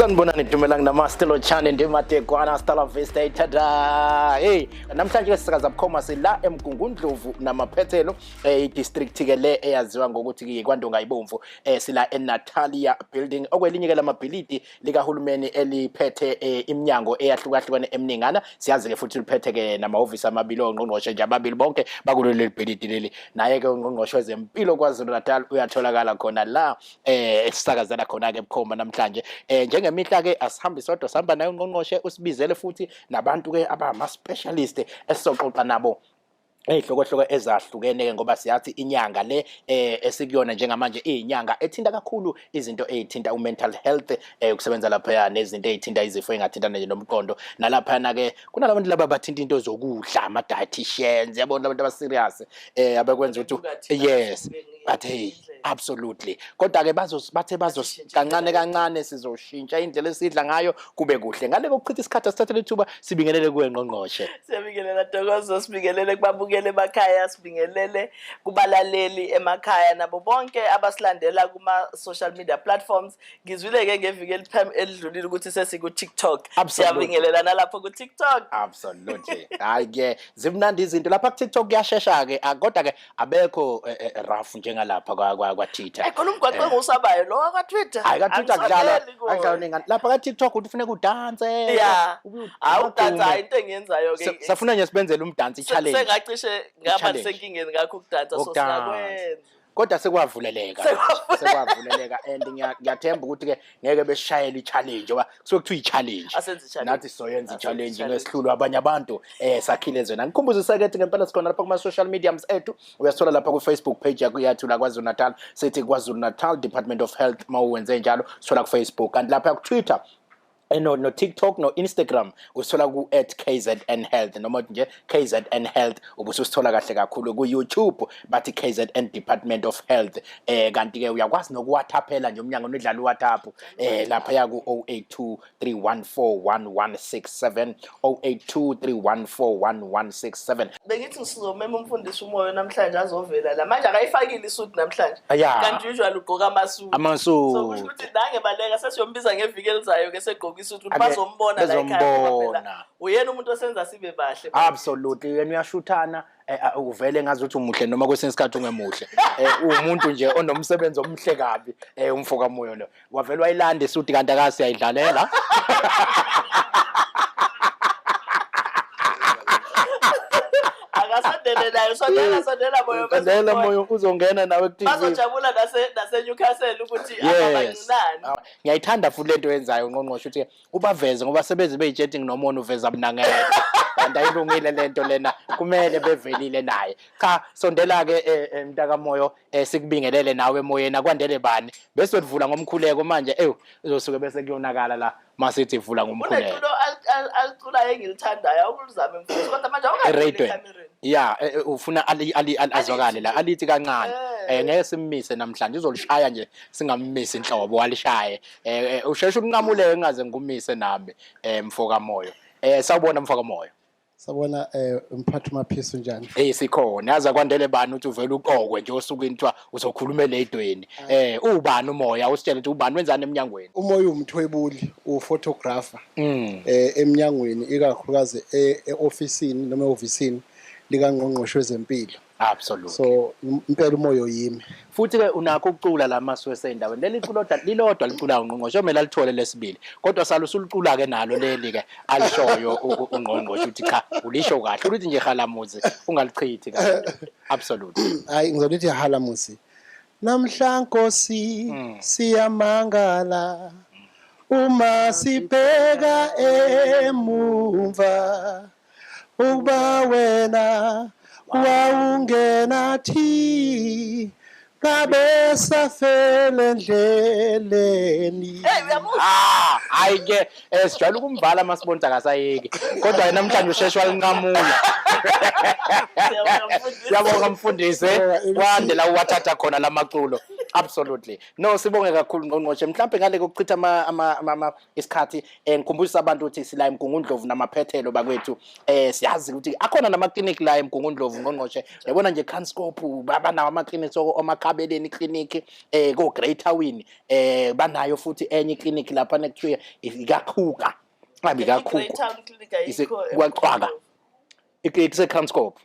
Sanibonani, dumelang, namaste, lotshani, ndimatekwana, hasta la vista, ithada. Hey, namhlanje ke sisakaza bukhoma sila eMgungundlovu namaphethelo, i-district ke le eyaziwa ngokuthi ke kwaNdonga Ibomvu, sila eNatalia Building, okwelinye ke lamabhilidi likahulumeni eliphethe iminyango eyahlukahlukene eminingana. Siyazi ke futhi liphethe ke namahhovisi amabili ongqongqoshe nje ababili bonke bakuleli bhilidi leli. Naye ke ungqongqoshe wezempilo KwaZulu Natal uyatholakala khona la esisakazela khona ke bukhoma namhlanje. Njengemihla ke asihambi sodwa, sihamba naye ungqongqoshe, usibizele futhi nabantu ke abama specialist esizoxoxa nabo ey'hlokohloko ezahlukene-ke, ngoba siyathi inyanga le esikuyona njengamanje iyinyanga ethinta kakhulu izinto ey'thinta u-mental health, ukusebenza laphaya nezinto ey'thinta izifo ey'ngathintana nje nomqondo. Nalaphayana-ke kunalabantu laba bathinta into zokudla, ama-dietitians, yabona labantu aba-serious abekwenza ukuthi yes, but hey, absolutely. Kodwa-ke bathe bazos kancane kancane sizoshintsha indlela esidla ngayo kube kuhle. Ngale kokuchitha isikhathi, asithathele ithuba sibingelele kuwe, ngqongqoshe. Siyabingelela Ntokozo, sibingelele kubabukeli emakhaya, sibingelele kubalaleli emakhaya nabo bonke abasilandela kuma-social media platforms. Ngizwile-ke ngeviki elidlulile ukuthi sesiku-TikTok. Absolutely. Siyabingelela nalapho ku-TikTok. Absolutely. Hayi ke zimnandi izinto lapha ku-TikTok, kuyashesha-ke, kodwa-ke abekho rough njengalapha kwa Twitter. Khona umgwaqo engiwusabayo lo wakwa-Twitter. Hayi, ka-Twitter kudlalwa Angisondeli kuwo. akudlalwa nengane. Lapha ka-TikTok uthi ufuneka udanse. Ya. Ubuye Hayi, ukudansa udume. hayi, into engiyenzayo-ke. Safuna nje sibenzele umdansi challenge. Sengacishe ngaba I-challenge. senkingeni ngakho ukudansa, so Ukudansa. singakwenza. Kodwa sekwavuleleka. Sekwavuleleka. Sekwavuleleka and ngiyathemba ukuthi ke ngeke besishayele i-challenge, ngoba kusuke kuthiwa i-challenge. Asenze i-challenge. Nathi soyenza Asenze i-challenge i-challenge. ngesihlulu abanye abantu sakhile ezweni. Angikhumbuzise ke ngempela sikhona lapha kuma social mediums ethu. Uyasithola lapha ku Facebook page yakho yethu la KwaZulu Natal, sithi KwaZulu Natal Department of Health. Mawuwenze njalo sithola ku Facebook, kanti lapha ku Twitter, no TikTok, no Instagram usithola ku @KZNHealth noma nje KZN Health, ubususithola kahle kakhulu. Ku YouTube bathi KZN Department of Health. Kanti ke uyakwazi nokuwhatsappela nje umnyango nidlala uWhatsApp lapha ya ku 0823141167, 0823141167. Bengithi ngisizomema umfundisi uMoyo namhlanje azovela la. Manje akayifakile isuit namhlanje. Ya. Kanti usually ugqoka amasuit. Amasuit. So kusho ukuthi nangebaleka sesiyombiza ngeviki elizayo ke segqoka isuit ukuthi bazombona la ekhaya, ngoba phela Bezombona. uyena umuntu osenza sibe bahle. Absolutely, yena uyashuthana, uvele ngazi ukuthi umuhle noma kwesinye isikhathi ungemuhle. Uwumuntu nje onomsebenzi omuhle kabi, umfo kaMoyo lo. Wavele wayilanda isuti kanti akasi ayidlalela. Akasondele nayo, sondela, sondela Moyo. Sondela. Bezobona. Moyo, uzongena nawe ku-TV. Bazojabula nase Newcastle ukuthi ababancinane. Ah, ngiyayithanda futhi lento yenzayo ngqongqoshe ukuthi ubaveze, ngoba sebeze beyitshethi nginomona uveza mina ngeke. Kanti ayilungile lento lena, kumele bevelile naye. Cha, sondela ke mntakaMoyo, sikubingelele nawe emoyeni, akwandele bani. Bese sivula ngomkhuleko manje, uzosuke bese kuyonakala la masithi vula ngomkhuleko. Uneculo aliculayo engilithandayo, awulizame mfundisi, kodwa manje awungaveli Eradweni. ekamereni. Ya, ufuna azwakale la, alithi kancane. Ngeke simmise namhlanje, uzolishaya nje singammisi inhlobo, walishaye. Usheshe unqamuleke ngingaze ngikumise nami, mfoka Moyo. Sawubona mfoka Moyo. Sabona mphathi Maphisi, njani? Hey, sikhona. Yaza kwandele bani ukuthi uvela uqokwe nje osukwini kuthiwa uzokhuluma eledweni. Ubani uMoya? Usitshele ukuthi ubani, wenzani eminyangweni? Umoya umthwebuli, uphotographer eminyangweni, ikakhulukazi e-ofisini noma ehhovisini likaNgqongqoshe wezempilo. Absolutely. So impela umoya yimi. Futhi ke unakho ukucula la masu esendaweni. Leli culo lilodwa liculayo ungqongqoshe, omele alithole lesibili. Kodwa salo usulicula ke nalo leli ke alishoyo ungqongqoshe ukuthi cha, ulisho kahle. Ulithi nje halamuzi ungalichithi kahle. Absolutely. Hayi, ngizolithi halamuzi. Namhla Nkosi siyamangala uma sibheka emumva ukuba wena wawungena thi ngabe safele endleleni. Hey, uyamuzwa? Ah, hayi ke sijwayele ukumvala masibonta akasayeki. Kodwa yena namhlanje usheshe walinqamula. Siyabonga mfundisi. Siyabonga mfundisi. Siyabonga, Kwande la uwathatha khona lamaculo. Absolutely. No, sibonge kakhulu ngqongqoshe. Mhlambe ngale kokuchitha ama isikhathi, ngikhumbuzisa abantu ukuthi sila eMgungundlovu namaphethelo bakwethu. Siyazi ukuthi akhona nama clinic la eMgungundlovu, ngqongqoshe. Yabona nje Kranskop banawo ama clinics, omakhabeleni clinic, ko Greater Win banayo futhi enye clinic lapha nekuthiwa ikakhuka. Ngabe I-Great ikakhuka. Town Clinic ayikho KwaCwaka. eMgungundlovu. Ikuse Kranskop.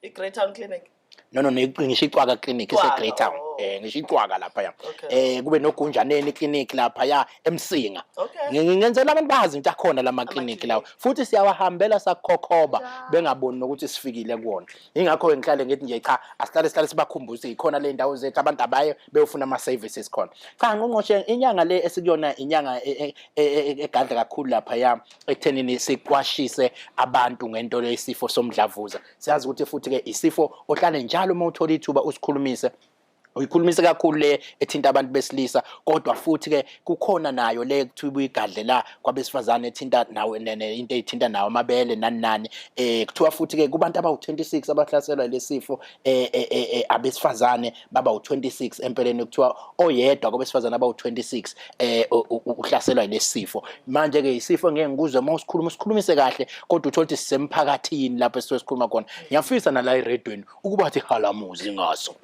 I-Great Town Clinic. No, ngisho iCwaka clinic ise Cwaka, Great Town. oh. Ngisho iCwaka lapha ya. Okay. Kube noGunjaneni clinic lapha ya eMsinga. Okay. Ngenzela abantu bazi ukuthi akhona lama clinic lawo. Futhi siyawahambela sakhokhoba bengaboni nokuthi sifikile kuwona. Ingakho ngihlale ngithi nje cha, asihlale sihlale sibakhumbuze ikhona le ndawo zethu, abantu abaye beyofuna ama services khona. Cha ngqongqoshe, inyanga le esikuyona inyanga egadla kakhulu lapha ya ekuthenini siqwashise abantu ngento lesifo somdlavuza. Siyazi ukuthi futhi ke isifo ohlale njalo uma uthola ithuba usikhulumise, uyikhulumise kakhulu le ethinta abantu besilisa, kodwa futhi ke kukhona nayo le kuthiwa uyigadle la kwabesifazane ethinta nawo into ethinta nawo amabele nani nani. Kuthiwa futhi ke kubantu abawu26 abahlaselwa lesifo, abesifazane baba u26 empeleni, kuthiwa oyedwa kwabesifazane abawu26 uhlaselwa lesifo. Manje ke isifo ngeke ngikuzwe uma usikhuluma, usikhulumise kahle, kodwa uthola ukuthi sisemphakathini lapho esisuke sikhuluma khona. Ngiyafisa nala eredweni ukuba thi halamuzi ngaso.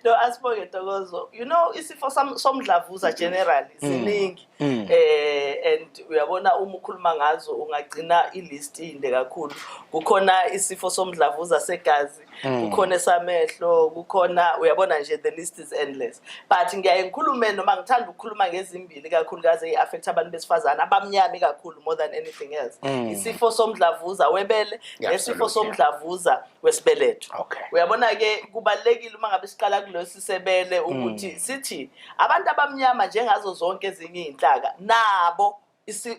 No, asibonge Ntokozo. You know, isifo somdlavuza generally ziningi. And uyabona uma ukhuluma ngazo ungagcina ilist inde kakhulu. Kukhona isifo somdlavuza segazi, kukhona esamehlo, kukhona, uyabona nje, the list is endless. But ngiyaye ngikhulume noma ngithanda ukukhuluma ngezimbili kakhulukazi eyi-affect abantu besifazane abamnyama kakhulu more than anything else. Isifo somdlavuza webele nesifo somdlavuza wesibeletho. Uyabona ke kubalulekile uma ngabe siqala kulesi sebele ukuthi sithi abantu abamnyama, njengazo zonke ezinye iy'nhlaka, nabo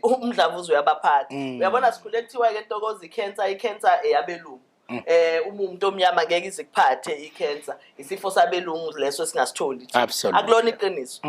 umdlavuza uyabaphatha. Uyabona sikhule kuthiwa ke Ntokozo i-cancer, i-cancer eyabelungu. Uma umuntu omnyama ngeke ize kuphathe i-cancer, isifo sabelungu leso singasitholi thina. Akulona iqiniso.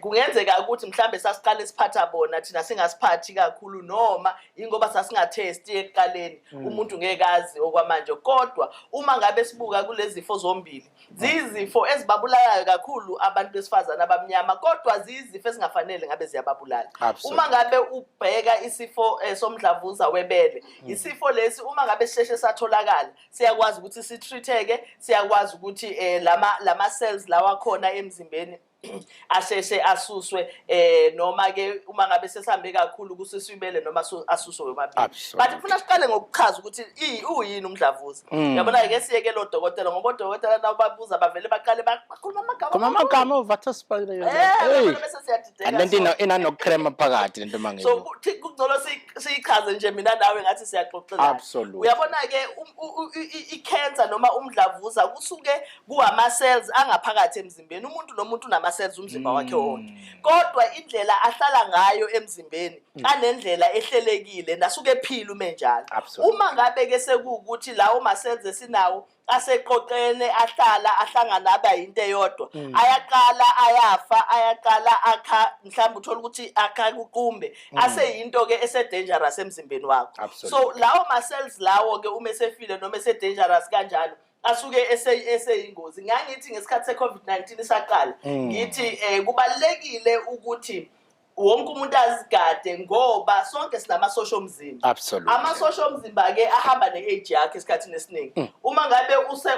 Kungenzeka ukuthi mhlambe sasiqale siphatha bona, thina singasiphathi kakhulu, noma ingoba sasingathesti ekuqaleni, umuntu ngeke azi okwamanje. Kodwa uma ngabe sibuka kulezi zifo zombili, ziyizifo ezibabulalayo kakhulu abantu besifazane abamnyama, kodwa ziyizifo ezingafanele ngabe ziyababulala. Uma ngabe ubheka isifo somdlavuza webele, isifo lesi uma ngabe sisheshe satholakala siyakwazi ukuthi sitreat-eke, siyakwazi ukuthi lama cells lawa khona emzimbeni asheshe asuswe, noma ke uma ngabe sesihambe kakhulu kususwe ibele noma asuswe womabili. But kufuna siqale ngokuchaza ukuthi uyini umdlavuza. Yabona ke siyeke lo dokotela, ngoba odokotela nabo babuza bavele baqale bakhuluma amagama. Kuma amagama ovathasipakile. Uyabona bese siyadideka. Lento inanokukrema phakathi lento So mangibo. Kungcono siyichaze nje mina nawe ngathi siyaxoxelana. Uyabona ke i-cancer noma umdlavuza kusuke kuwama cells angaphakathi emzimbeni. Umuntu nomuntu unama cells umzimba wakhe wonke. Kodwa indlela ahlala ngayo emzimbeni anendlela ehlelekile nasuke ephila uma enjalo. Uma ngabe ke sekuwukuthi lawo ma cells esinawo aseqoqene ahlala ahlangana aba yinto eyodwa, ayaqala ayafa, ayaqala akha, mhlawumbe uthola ukuthi akha kuqumbe, aseyinto ke ese dangerous emzimbeni wakho. So lawo ma cells lawo ke uma esefile noma ese dangerous kanjalo asuke eseyingozi. Ngangithi ngesikhathi se-COVID-19 isaqala, ngithi kubalulekile ukuthi wonke umuntu azigade ngoba sonke sinamasosha omzimba. Amasosha omzimba ke ahamba ne-age yakhe esikhathini esiningi. Uma ngabe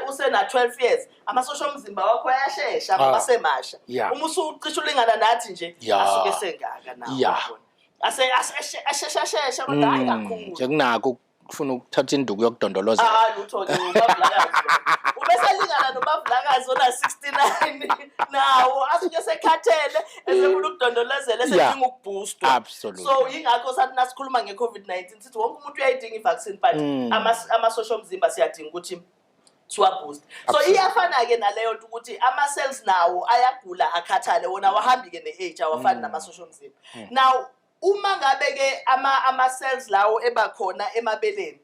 usena 12 years, amasosha omzimba wakho ayashesha ngoba semasha. Uma usucishe ulingana nathi nje, asuke sengaka nawo. Uyabona. Ase ashesha ashesha kodwa hayi kakhulu. Nje kunako kufuna ukuthatha induku yokudondoloza. Ah, lutho ke uBabulakazi. Ubeselingana noBabulakazi ona 69 nawo asuke sekhathele esefuna ukudondolozela, esedinga ukuboostwa. So ingakho sathi nasikhuluma nge-COVID-19 sithi wonke umuntu uyayidinga i-vaccine, but amasosha omzimba siyadinga ukuthi siwaboost. So iyafana ke naleyo nto ukuthi ama cells nawo ayagula akhathale, wona awahambi ke ne-age, awafani namasosha omzimba. Now uma ngabe ke ama cells lawo ebakhona emabeleni,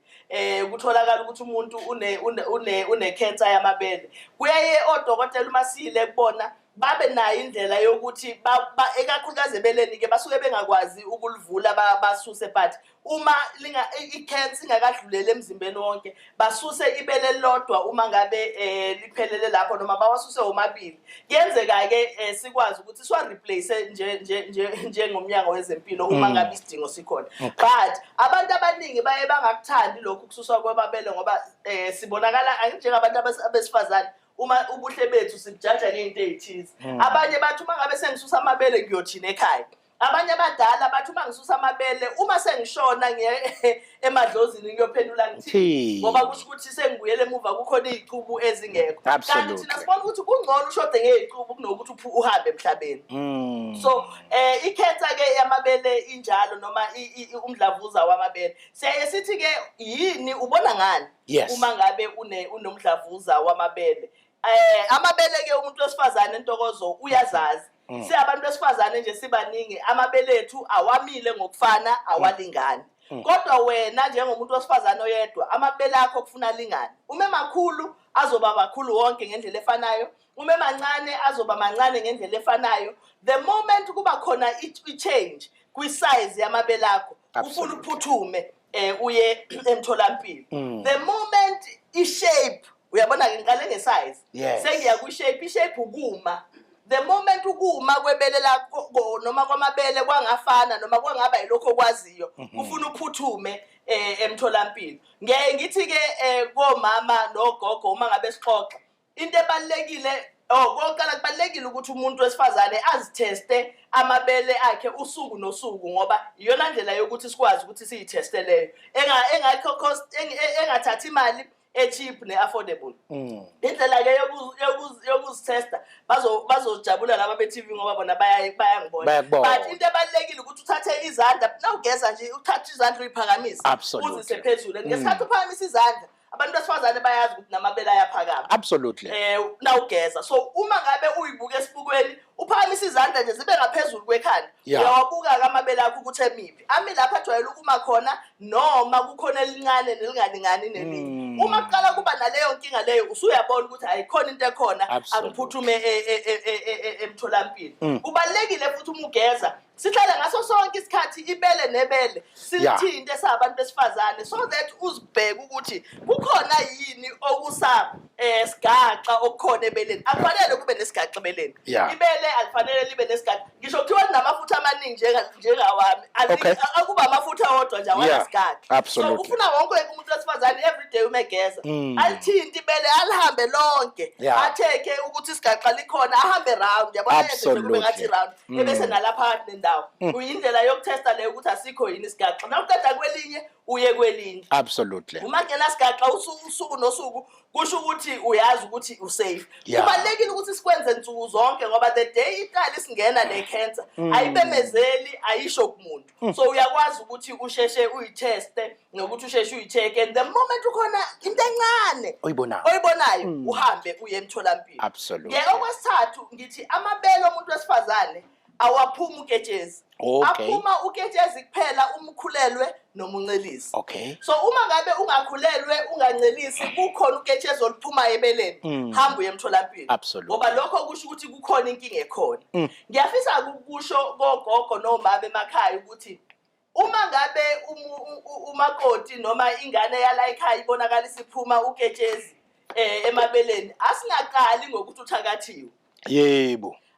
kutholakala ukuthi umuntu une cancer yamabele, kuyaye odokotela uma siyile kubona Babe nayo indlela yokuthi ekakhulukazi ebeleni ke basuke bengakwazi ukulivula basuse, but uma i-cancer ingakadluleli emzimbeni wonke, basuse ibele lodwa uma ngabe liphelele lapho noma bawasuse omabili. Kuyenzeka ke sikwazi ukuthi siwa replace nje nje nje njengomnyango wezempilo uma ngabe isidingo sikhona, but abantu abaningi baye bangakuthandi lokhu kususwa kwamabele ngoba sibonakala njengabantu abesifazane, uma ubuhle bethu sibujaja ngey'nto ey'thize. Abanye bathi, "Uma ngabe sengisusa amabele ngiyothina ekhaya?" Abanye abadala bathi, "Uma ngisusa amabele, uma sengishona ngiye emadlozini, ngiyophendula ngithini?" Thini? Ngoba kusho ukuthi sengibuyele emuva, kukhona iy'cubu ezingekho. Kanti thina sibona ukuthi kungcono ushode ngey'cubu kunokuthi uhambe emhlabeni. So i-cancer ke yamabele injalo, noma umdlavuza wamabele. Siyaye sithi ke yini, ubona ngani uma ngabe unomdlavuza wamabele? Amabele ke umuntu wesifazane, entokozo, uyazazi. Siyabantu besifazane nje sibaningi, amabele ethu awamile ngokufana, awalingani. Kodwa wena njengomuntu wesifazane oyedwa, amabele akho kufuna alingane. Uma emakhulu azoba makhulu wonke ngendlela efanayo, uma emancane azoba mancane ngendlela efanayo. The moment kuba khona i-change kwi-size yamabele akho, ufuna uphuthume uye emtholampilo. The moment i-shape, uyabona ke, ngiqale nge-size, sengiya kwi-shape. I-shape ukuma. The moment ukuma kwebele lakho noma kwamabele kwangafana noma kwangaba yilokho okwaziyo, ufuna uphuthume emtholampilo. Ngeke ngithi ke komama nogogo, uma ngabe sixoxa into ebalulekile, oh, kokuqala kubalulekile ukuthi umuntu wesifazane azitheste amabele akhe usuku nosuku, ngoba iyona ndlela yokuthi sikwazi ukuthi siyitheste leyo engakho cost, engathathi imali, e-cheap ne-affordable. Indlela ke yokuzithesta, bazojabula laba be-TV ngoba bona bayangibona. Bayakubona. But into ebalulekile ukuthi uthathe izandla nawugeza nje, uthathe izandla uyiphakamise, uzise phezulu. Ngesikhathi uphakamisa izandla, abantu besifazane bayazi ukuthi namabele ayaphakama nawugeza. So uma ngabe uyibuka esibukweni, uphakamisa izandla nje zibe ngaphezulu kwekhanda, uyawabuka-ke amabele akho ukuthi emiphi, ami lapha ajwayele ukuma khona noma kukhona elincane nelingalingani nelinye. Uma kuqala kuba naleyo nkinga leyo, usuyabona ukuthi ayikhona into ekhona, akuphuthume emtholampilo. Kubalulekile futhi uma ugeza sihlale ngaso sonke isikhathi ibele nebele silithinte sabantu besifazane, so that uzibheke ukuthi kukhona yini okusa sigaxa okukhona ebeleni. Akufanele kube nesigaxa ebeleni. Ibele alifanele libe nesigaxa, ngisho kuthiwa linamafutha amaningi njengawami. Akuba amafutha wodwa nje, awanasigaxa. So kufuna wonke umuntu wesifazane every day uma egeza alithinti ibele, alihambe lonke, atheke ukuthi isigaxa likhona, ahambe round, yabona, yenze nje kube ngathi round, ebese nalapha phakathi nendawo. Kuyindlela yokuthesta leyo ukuthi asikho yini isigaxa. Nawuqeda kwelinye, uye kwelinye. Uma kungenasigaxa usuku nosuku, kusho ukuthi uyazi ukuthi usafe. Kubalulekile ukuthi sikwenze nsuku zonke, ngoba the day iqala isingena le cancer, ayibemezeli, ayisho kumuntu. So uyakwazi ukuthi usheshe uyitheste nokuthi usheshe uyi-check, and the moment ukhona into encane oyibonayo, oyibonayo, uhambe uye emtholampilo. Ke okwesithathu ngithi amabele omuntu wesifazane awaphumi uketshezi. Aphuma uketshezi kuphela uma ukhulelwe noma uncelisa. So uma ngabe ungakhulelwe, ungancelisi, kukhona uketshezi oluphumayo ebeleni, hamba uye emtholampilo, ngoba lokho kusho ukuthi kukhona inkinga ekhona. Ngiyafisa ukusho kogogo nomama emakhaya ukuthi uma ngabe umakoti noma ingane yala ekhaya ibonakala isiphuma uketshezi emabeleni, asingaqali ngokuthi uthakathiwe.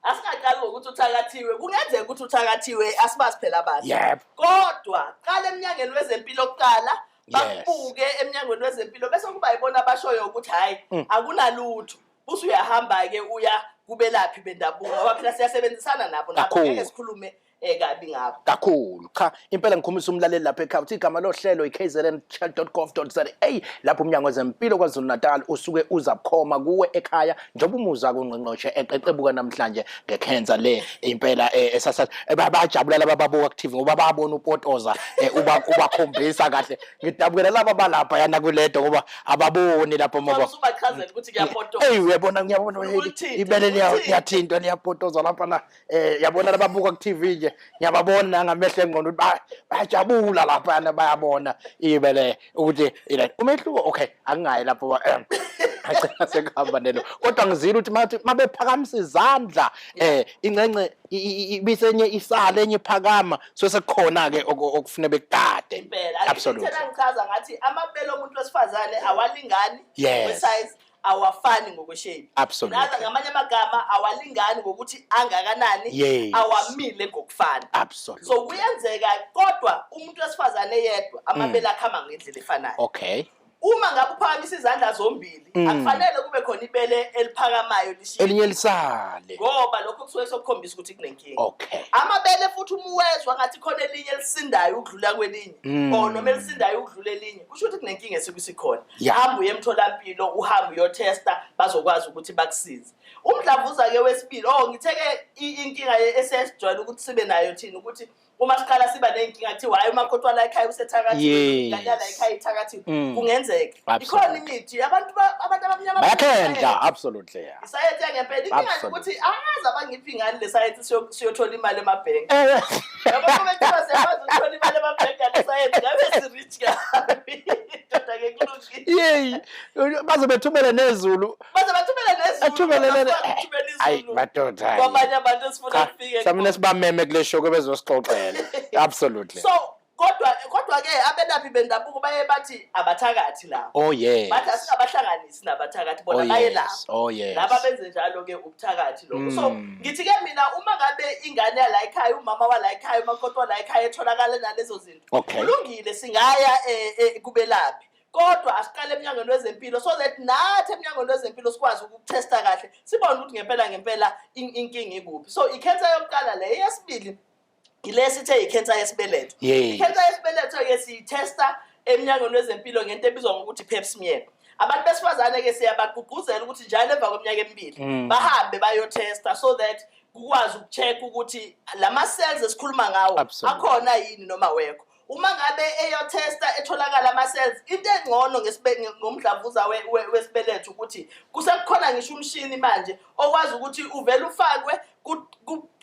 Asingaqali ngokuthi uthakathiwe. Kungenzeka ukuthi uthakathiwe, asibazi phela abantu. Kodwa qala emnyangweni wezempilo kuqala, bakubuke emnyangweni wezempilo, bese kuba yibona abashoyo ukuthi hhayi, akunalutho. Usuyahamba-ke uya kubelaphi bendabuko, ngoba phela siyasebenzisana nabo, nabo Kakhulu. ngeke sikhulume kabi ngabo. Kakhulu. Cha, impela ngikhumisa umlaleli lapha ekhaya uthi igama lohlelo i-kznchild.gov.za, lapho umnyango wezempilo KwaZulu Natal usuke uza bukhoma kuwe ekhaya, njengoba umuza kungqongqoshe eqeqebuka namhlanje ngekhensa le impela esasa bayajabula laba babuka ku TV ngoba bayabona upotoza uba ubakhombisa kahle. Ngidabukela laba balapha yana kuledo ngoba ababoni lapho ngoba Usubachazela ukuthi kuyapotoza. Hey, uyabona, ngiyabona. Ulithinte, ibele ulithinte. Liyathintwa, liyapotoza lapha na yabona lababuka ku TV nje, ngiyababona ngamehlo engqondo ukuthi bayajabula lapha, bayabona ibele ukuthi ila umehluko. Okay, angingayi lapho. Agcina sekuhamba nelo, kodwa ngizile ukuthi mathi mabephakamisa izandla ingcence ibisenye isale enye iphakama, so sekukhona ke okufune bekugade. Impela. Absolutely. Angithena ngichaza ngathi amabele omuntu wesifazane awalingani ngokwe-size, awafani ngokweshape. Absolutely. Ngamanye amagama, awalingani ngokuthi angakanani, awamile ngokufana. Absolutely. So kuyenzeka kodwa umuntu wesifazane yedwa amabele akhe ama ngendlela efanayo. Uma ngabe uphakamisa izandla zombili, akufanele kube khona ibele eliphakamayo lishiye elinye lisale, ngoba lokho kusuke sokukhombisa ukuthi kunenkinga. Amabele futhi uma uwezwa ngathi khona elinye elisindayo ukudlula kwelinye, or noma elisindayo ukudlula elinye, kusho ukuthi kunenkinga esuke isikhona. Hamba uye emtholampilo, uhambe uyotesta, bazokwazi ukuthi bakusize. Umdlavuza-ke wesibili, oh, ngithe-ke inkinga esesijwayele ukuthi sibe nayo thina ukuthi uma siqala siba ney'nkinga kuthiwa hhayi, umakoti wala ekhaya usethakathile, ingane yala ekhaya ithakathile. Kungenzeka ikhona imithi, abantu abamnyama Bayakhendla, absolutely, yeah. Isayensi yangempela. Inkinga nje ukuthi angazi abangiphi ingane le sayensi, siyothola imali emabhenki. Yabo, uma kuthiwa siyakwazi ukuthola imali emabhenki ngale sayensi, ngabe si-rich kabi. Kodwa-ke kulungile. Yeyi, baze bethumele nezulu. Baze bathumele nezulu. Athumele Basifake ukuthumela Ayi, izulu. madoda, hayi. Kwabanye abantu esifuna Cha, kufike samine sibameme kule show ke bezosixoxela, absolutely. So kodwa ke abelaphi bendabuko baye bathi abathakathi labo. Bathi asingabahlanganisi nabathakathi bona, bayelapha. Laba benze njalo ke ubuthakathi lokho. So ngithi ke mina, uma ngabe ingane yala ekhaya, umama wala ekhaya, umakoti wala ekhaya etholakala nalezo zinto, kulungile, singaya kubelaphi, kodwa asiqale emnyangweni wezempilo so that nathi emnyangweni wezempilo sikwazi ukukuthesta kahle, sibone ukuthi ngempela ngempela inkinga ikuphi. So ikhensa yokuqala le. Eyesibili ile sithe ikhensa yesibeletho. Ikhensa yesibeletho-ke siyithesta emnyangweni wezempilo ngento ebizwa ngokuthi pap smear. Abantu besifazane-ke siyabagqugquzela ukuthi njalo emva kweminyaka emibili bahambe bayothesta so that kukwazi uku-check ukuthi lama cells esikhuluma ngawo akhona yini noma wekho. Uma ngabe eyothesta etholakala ama-cells, into engcono ngomdlavuza wesibeletho ukuthi kusekukhona ngisho umshini manje okwazi ukuthi uvele ufakwe,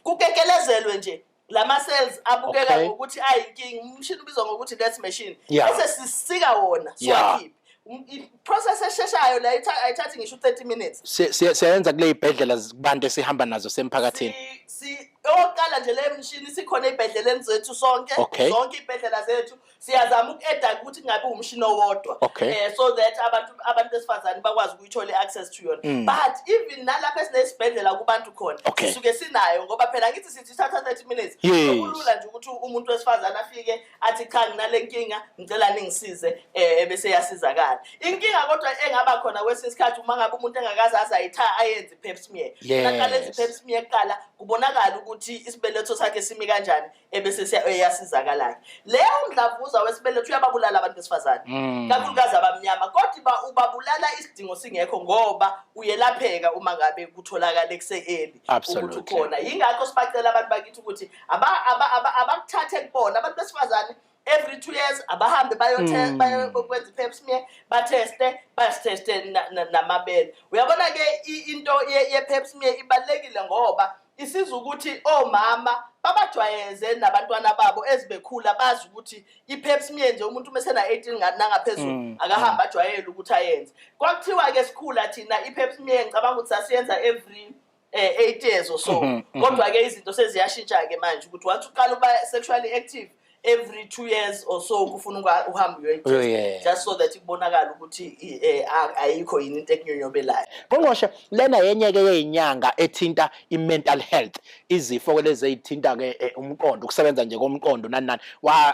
kukekelezelwe nje lama cells abukeka ngokuthi ayinkinga. Umshini ubizwa ngokuthi LETS machine, bese sisika wona, siwakhiphe. I-process esheshayo la ayithathi ngisho u-30 minutes. Siyayenza kule y'bhedlela kubantu esihamba nazo semphakathini. Okokuqala nje, le mshini sikhona ey'bhedleleni zethu sonke. Zonke iy'bhedlela zethu siyazama uku-adda ukuthi kungabi umshini owodwa, so that abantu besifazane bakwazi ukuyithola i-access to yona. But even nalapho esinesibhedlela kubantu khona, sisuke sinayo, ngoba phela ngithi sithi ithatha 30 minutes. Kulula nje ukuthi umuntu wesifazane afike athi, "Cha, nginale nkinga, ngicela ningisize," bese yasizakala. Inkinga kodwa engaba khona kwesinye isikhathi, uma ngabe umuntu engakaze aze ayenze i-pap smear. Aqale enze i-pap smear kuqala, kubonakala ukuthi isibeletho sakhe simi kanjani, ebese eyasizakala-ke. Leyo mdlavuza wesibeletho uyababulala abantu besifazane, kakhulukazi abamnyama, kodwa ubabulala isidingo singekho, ngoba uyelapheka uma ngabe kutholakale kuse-early ukuthi ukhona. Yingakho sibacela abantu bakithi ukuthi abakuthathe kubona abantu besifazane, every 2 years abahambe bayokwenza i-pap smear, batheste, basitheste namabele. Uyabona-ke, into ye-pap smear ibalulekile ngoba isiza ukuthi omama babajwayeze nabantwana babo ezibekhula, bazi ukuthi i-pap smear nje, umuntu uma esena-18 nangaphezulu, akahambe ajwayele ukuthi ayenze. Kwakuthiwa-ke sikhula thina i-pap smear, ngicabanga ukuthi sasiyenza every 8 years or so. Kodwa-ke izinto seziyashintsha-ke manje, ukuthi once uqala uba sexually active, every 2 years or so kufuna uhambe uyoyitesta, just so that kubonakale ukuthi ayikho yini into ekunyonyobelayo. Ngqongqoshe, lena yenye-ke yey'nyanga ethinta i-mental health, izifo-ke lezi ey'thinta-ke umqondo, ukusebenza nje komqondo, nani nani.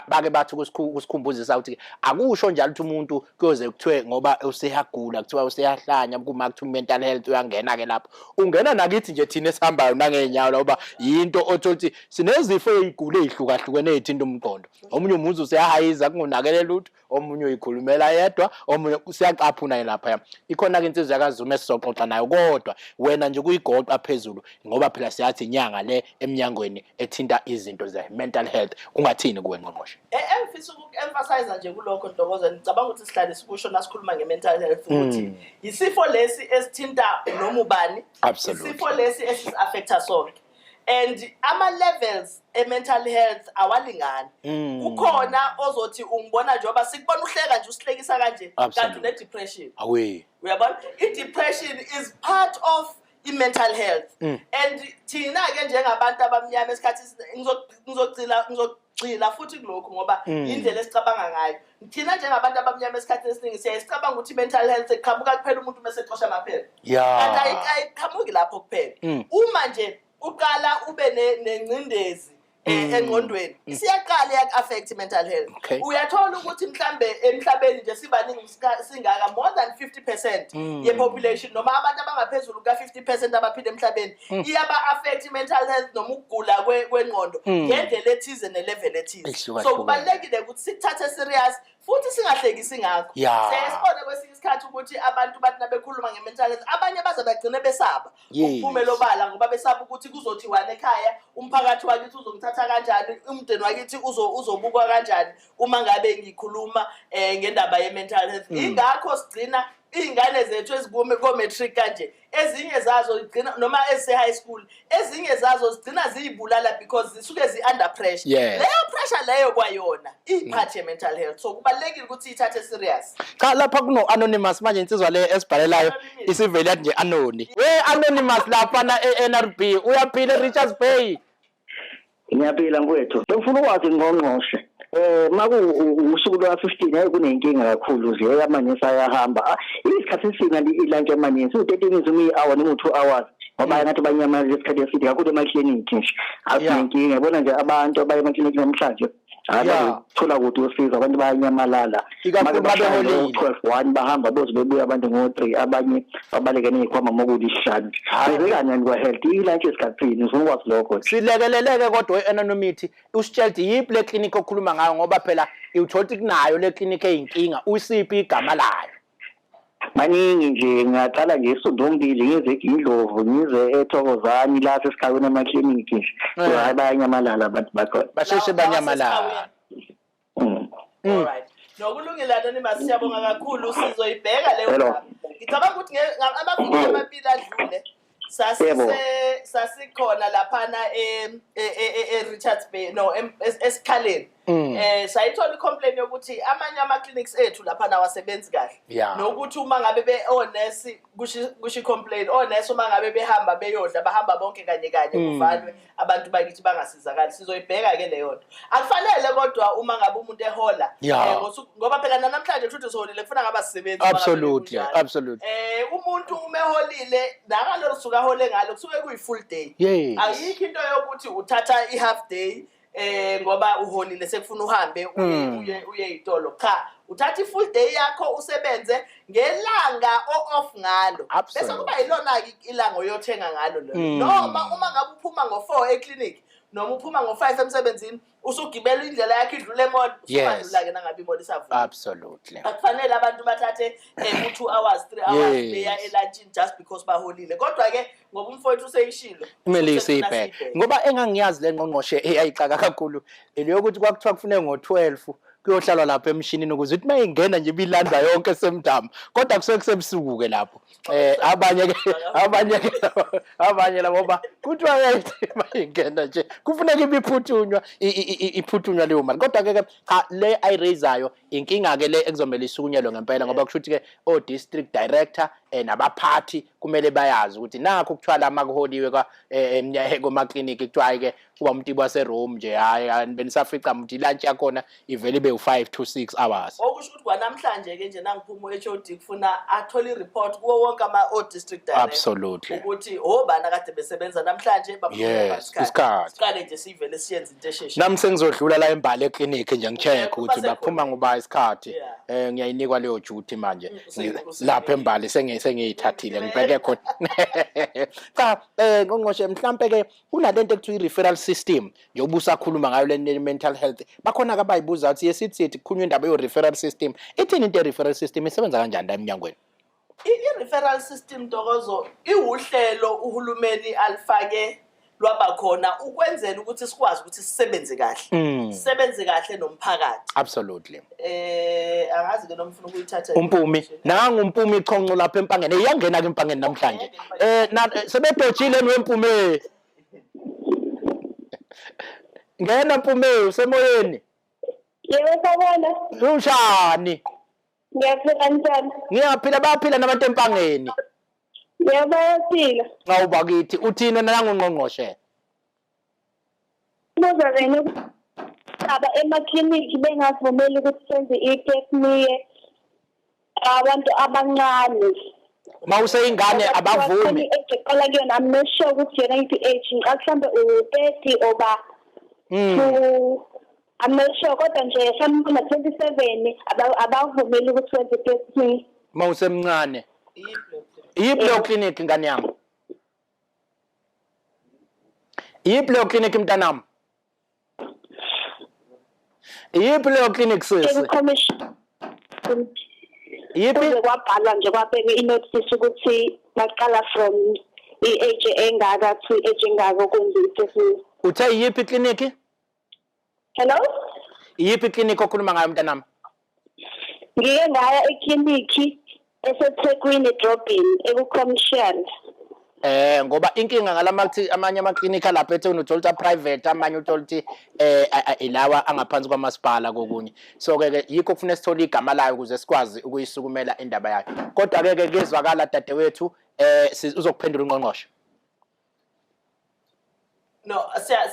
Bake bathi ukusikhumbuzisa ukuthi akusho njalo ukuthi umuntu kuyoze kuthiwe ngoba useyagula kuthiwa useyahlanya. Kuma kuthiwa mental health, uyangena-ke lapho, ungena nakithi nje thina esihambayo nangey'nyawo, ngoba yinto othola ukuthi sinezifo ey'gula ey'hlukahlukene ey'thinta umqondo. Omunye umuntu useyahayiza kungonakele lutho, omunye uyikhulumela yedwa, omunye siyacaphuna laphaya. Ikhona-ke insizwa yakaZuma esizoxoxa nayo, kodwa wena nje kuyigoqa phezulu, ngoba phela siyathi inyanga le eminyangweni ethinta izinto ze-mental health, ungathini kuwe, ngqongqoshe? Engifisa uku-emphasize nje kulokho, Ntokozo, ngicabanga ukuthi sihlale sikusho nasikhuluma nge-mental health ukuthi isifo lesi esithinta noma ubani, isifo lesi esisi-affecta sonke. And ama-levels e-mental health awalingani. Kukhona ozothi ungibona njengoba sikubona uhleka nje, usihlekisa kanje, kanti une-depression. Awe. Uyabona, i-depression is part of i-mental health. And thina-ke njengabantu abamnyama esikhathi ngizogxila futhi kulokhu ngoba indlela esicabanga ngayo thina njengabantu abamnyama, esikhathini esiningi siyaye sicabanga ukuthi i-mental health iqhamuka kuphela umuntu uma esexosha amaphepha, kanti ayiqhamuki lapho kuphela. Uma nje uqala ube nengcindezi engqondweni, isiyaqala iyaku-affect i-mental health. Uyathola ukuthi mhlambe emhlabeni nje sibaningi singaka, more than 50% ye-population, noma abantu abangaphezulu kuka-50% abaphila emhlabeni, iyaba-affect i-mental health noma ukugula kwengqondo ngendlela ethize ne-level ethize. So Ehlukahlukene. kubalulekile ukuthi sikuthathe serious futhi singahlekisi ngakho. Siyaye sibone kwesinye isikhathi ukuthi abantu bathi nabekhuluma nge-mental health, abanye baze bagcine besaba ukuphumela obala ngoba besaba ukuthi kuzothiwani ekhaya, umphakathi wakithi uzongithatha kanjani, umndeni wakithi uzobukwa kanjani uma ngabe ngikhuluma ngendaba ye-mental health. Ingakho sigcina iy'ngane zethu ezikuko-matric kanje, ezinye zazo zigcina, noma ezise-high school, ezinye zazo zigcina ziyibulala because zisuke zi-under pressure. Leyo pressure leyo kwayona iyi-part ye-mental health, so kubalulekile ukuthi iyithathe serious. Cha, lapha kuno anonymous manje, insizwa le esibhalelayo. Anonymous. Isivele yathi nje anoni. We anonymous lapha na e-NRB, uyaphila eRichards Bay? Ngiyaphila mfowethu. Bengifuna ukwazi, ngqongqoshe. Maku usuku lwa 15, hayi, kunenkinga kakhulu nje, amanesi ayahamba. Isikhathi esina i-lunch amanesi u30 minutes, uma i-hour noma u2 hours. Ngoba ngathi banyamaza isikhathi eside kakhulu emaklinikhi nje. Asinenkinga, yabona nje abantu abaye emaklinikhi namhlanje. Hayi, thola kude usizo, abantu bayanyamalala. Ikakhulu Make bashaya babeholile. ngo-12 1 bahamba, boze bebuya abantu ngo-3, abanye babaleke ney'khwama mokulisihlanu. Kwenzekani yani kwa-health? I-lunch esikhathini, ngifuna ukwazi lokho nje. Silekeleleke kodwa we-anonymity, usitshela ukuthi yiphi le clinic okhuluma ngayo, ngoba phela uthola ukuthi kunayo le clinic eyinkinga, usiphi igama layo? Maningi nje, ngiyaqala nje eSundumbili, ngize eGindlovu, ngize eThokozani, la sesigabeni amaklinikhi nje. So hayi, bayanyamalala abantu bakhona. Basheshe Lawa banyamalala. Alright. Nokulungile anonymous, siyabonga kakhulu, sizoyibheka leyo Hello. ndaba. Ngicabanga ukuthi amaviki amabili adlule sasikhona laphana e Richards Bay, no, esikhaleni. Sayithola i-complaint yokuthi amanye ama clinics ethu laphana awasebenzi kahle. Nokuthi uma ngabe be onesi, kusho i-complaint, onesi uma ngabe behamba beyodla, bahamba bonke kanye kanye, kuvalwe, abantu bakithi bangasizakali. Sizoyibheka ke leyo nto. Akufanele kodwa uma ngabe umuntu ehola ngoba phela namhlanje futhi siholile, kufuna ngabe asisebenzi uma ngabe kunjalo. Umuntu uma eholile nakalolu suku ahole ngalo kusuke kuyi full day. Ayikho into yokuthi uthatha i-half day ngoba uholile, sekufuna uhambe uye ey'tolo. Cha, uthatha i-full day yakho, usebenze ngelanga o-off ngalo, bese kuba yilona-ke ilanga oyothenga ngalo lelo. Noma uma ngabe uphuma ngo-4 eklinikhi noma uphuma ngo-5 emsebenzini, usugibela indlela yakho idlule e-mall, usugadlula-ke nangabe i-mall isavula. Akufanele abantu bathathe u-2 hours, 3 hours beya elantshini just because baholile. Kodwa-ke ngoba umfowethu useyishilo, Kumele sifuna siyibheke. siyibheke. Ngoba engangiyazi le, ngqongqoshe, eyayixaka kakhulu leyokuthi kwakuthiwa kufuneka ngo-12 kuyohlalwa lapha emshinini ukuze ukuthi uma ingena nje ibilanda yonke semdamu, kodwa kusuke kusebusuku-ke lapho. Abanye ke abanye labo ba kuthiwa ke mayingena nje kufuneka ibiphuthunywa, iphuthunywa leyo mali. Kodwa-ke ke cha, le ayiraise-ayo inkinga-ke le ekuzomele isukunyelwe ngempela, ngoba kusho ukuthi-ke o-district director nabaphathi kumele bayazi ukuthi nakho kuthiwa la makuholiwe komakliniki, kuthiwa hhayi-ke kuba umtibo waseRome nje, hhayi benisafica muntu, i-lunch yakhona ivele ibe u-5 to 6 hours. Okusho ukuthi kwanamhlanje-ke nje nangiphuma u-HOD kufuna athole i-report kuwo wonke ama-o-district director ukuthi obani akade besebenza namhlanje, baphuma isikhathi. Isikhathi. Siqale nje siyivele siyenze into esheshayo. Nami sengizodlula la embali eklinikhi nje ngi-check ukuthi basekhona. Baphuma ngoba isikhathi. Ngiyayinikwa leyo duty manje. Lapha embali sengiyithathile, ngibheke khona. Cha, ngqongqoshe, mhlambe ke kunalento ekuthiwa i-referral system, njengoba usakhuluma ngayo le mental health, bakhona ke abayibuza ukuthi yesithi sithi kukhulunywa indaba yo-referral system, ithini into ye-referral system, isebenza kanjani la eminyangweni? I-referral system, Ntokozo, iwuhlelo uhulumeni alifake lwaba khona ukwenzela ukuthi sikwazi ukuthi sisebenze kahle, sisebenze kahle nomphakathi. Angazi ke noma ufuna ukuyithatha. Umpumi nangu, uMpumi ichonco lapha Empangeni, iyangena ke Empangeni namhlanje. Sebedojile wempume. Ngena Mpume, usemoyeni. Yebo, sawubona. Unjani? Ngiyaphila, njani? Ngiyaphila, bayaphila nabantu eMpangeni. Yebo, bayaphila. Awu bakithi, uthini nangungqongqoshe? Buza wena aba emaklinikhi bengavumeli ukuthi senze i-Pap smear abantu abancane. Mawuseyingane abavumi. Eqala kuyona, I'm not sure ukuthi yona iphi age, ngicabanga mhlambe u-30 oba to, I'm not sure, kodwa nje mhlawumbe 27 abavumeli ukuthi wenze i-Pap smear. Mawusemncane. Iyiphi leyo clinic, ngane yami? Iyiphi leyo clinic, mntanami? Iyiphi leyo clinic, sisi? Commission. Iyiphi? Kuze kwabhalwa nje, kwabekwa i-notice ukuthi baqala from i-age engaka to i-age engaka ukwenza i-Pap smear. Uthe iyiphi clinic? Hello? Iyiphi clinic okhuluma ngayo, mntanami? Ngike ngaya eklinikhi eseThekwini edrobheni, eku-commercial. Ngoba inkinga ngalama amanye amaklinikhi alapha eThekwini, uthola ukuthi private, amanye uthola ukuthi ilawa angaphansi kwamasipala kokunye. So ke ke yikho kufanele sithole igama layo ukuze sikwazi ukuyisukumela indaba yayo. Kodwa ke ke kuyezwakala, dadewethu, uzokuphendula ungqongqoshe. No,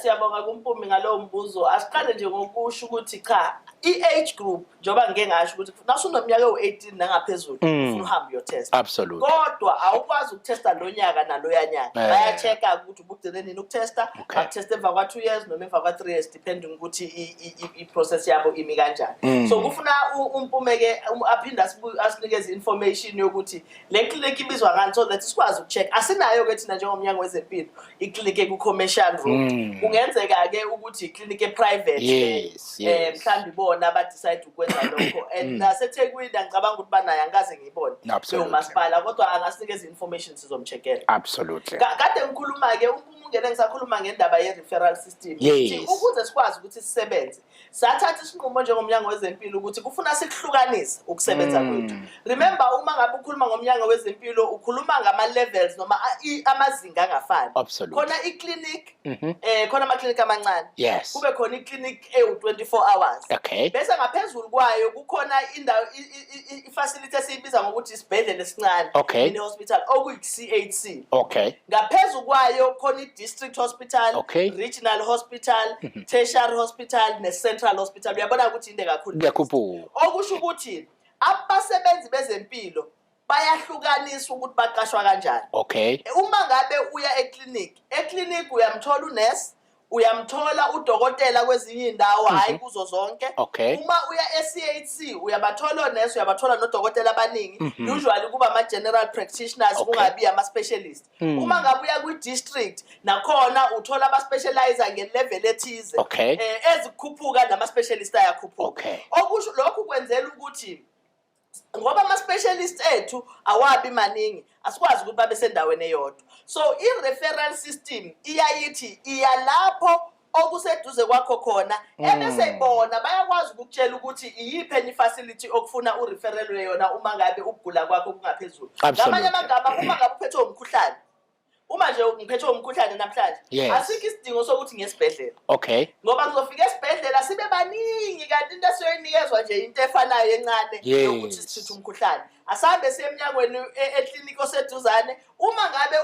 siyabonga kuMpumi ngalowo mbuzo. Asiqale nje ngokusho ukuthi cha, i-age group, njengoba ngike ngasho ukuthi nasunominyaka ewu-18 nangaphezulu, ufuna uhambe uyotesta. Kodwa awukwazi ukuthesta lo nyaka naloya nyaka. Baya-check-a ukuthi ubugcine nini ukutesta, bakuthesta emva kwa-2 years noma emva kwa-3 years, depending ukuthi i-process yabo imi kanjani. So kufuna uMpume-ke aphinde asinikeze information yokuthi le clinic ibizwa ngani, so that sikwazi uku-check. Asinayo-ke thina njengomnyango wezempilo iklinikhi eku-commercial road. Kungenzeka-ke ukuthi iklinikhi e-private. Mhlawumbe ibona aba-decide ukwenza lokho, and naseThekwini angicabanga ukuthi banayo, angikaze ngiyibone umasipala, kodwa angasinikeza i-information, sizom-check-ela. Kade ngikhuluma-ke, uMpumi ungene ngisakhuluma ngendaba ye-referral system. Ukuthi ukuze sikwazi ukuthi sisebenze, sathatha isinqumo njengomnyango wezempilo ukuthi kufuna sikuhlukanise ukusebenza kwethu. Remember, uma ngabe ukhuluma ngomnyango wezempilo, ukhuluma ngama-levels noma amazinga angafani. Khona i-clinic, khona ama-clinic amancane, kube khona i-clinic ewu-24 hours, bese ngaphezulu kwayo kukhona indawo, i-facility esiyibiza ngokuthi isibhedlela esincane, mini hospital, okuyi-CHC. Ngaphezu kwayo khona i-district hospital, regional hospital, tertiary hospital ne-central hospital. Uyabona ukuthi inde kakhulu. Kuyakhuphuka. Okusho ukuthi abasebenzi bezempilo bayahlukaniswa ukuthi baqashwa kanjani. Uma ngabe uya eklinikhi, eklinikhi uyamthola unesi, uyamthola udokotela kwezinye iy'ndawo, hhayi kuzo zonke. Uma uya e-CHC, uyabathola onesi, uyabathola nodokotela abaningi, usually kuba ama-general practitioners, kungabi ama-specialist. Uma ngabe uya kwi-district, nakhona uthola aba-specialize nge-level ethize, ezikhuphuka nama-specialist ayakhuphuka. Okusho lokhu kwenzela ukuthi ngoba ama-specialist ethu awabi maningi, asikwazi ukuthi babe sendaweni eyodwa. So i-referral system iyayithi iya lapho okuseduze kwakho khona, ebese bona bayakwazi ukukutshela ukuthi iyiphi enye i-facility okufuna u-referelwe yona uma ngabe ukugula kwakho kungaphezulu. Ngamanye amagama, uma ngabe uphethwe umkhuhlane, uma nje ngiphethwe umkhuhlane namhlanje, asikho isidingo sokuthi ngiye esibhedlela, ngoba ngizofika esibhedlela sibe baningi, kanti into esiyoyinikezwa nje into efanayo encane yokuthi sithuthe umkhuhlane. Asahambe siye emnyangweni, eklinikhi oseduzane. Uma ngabe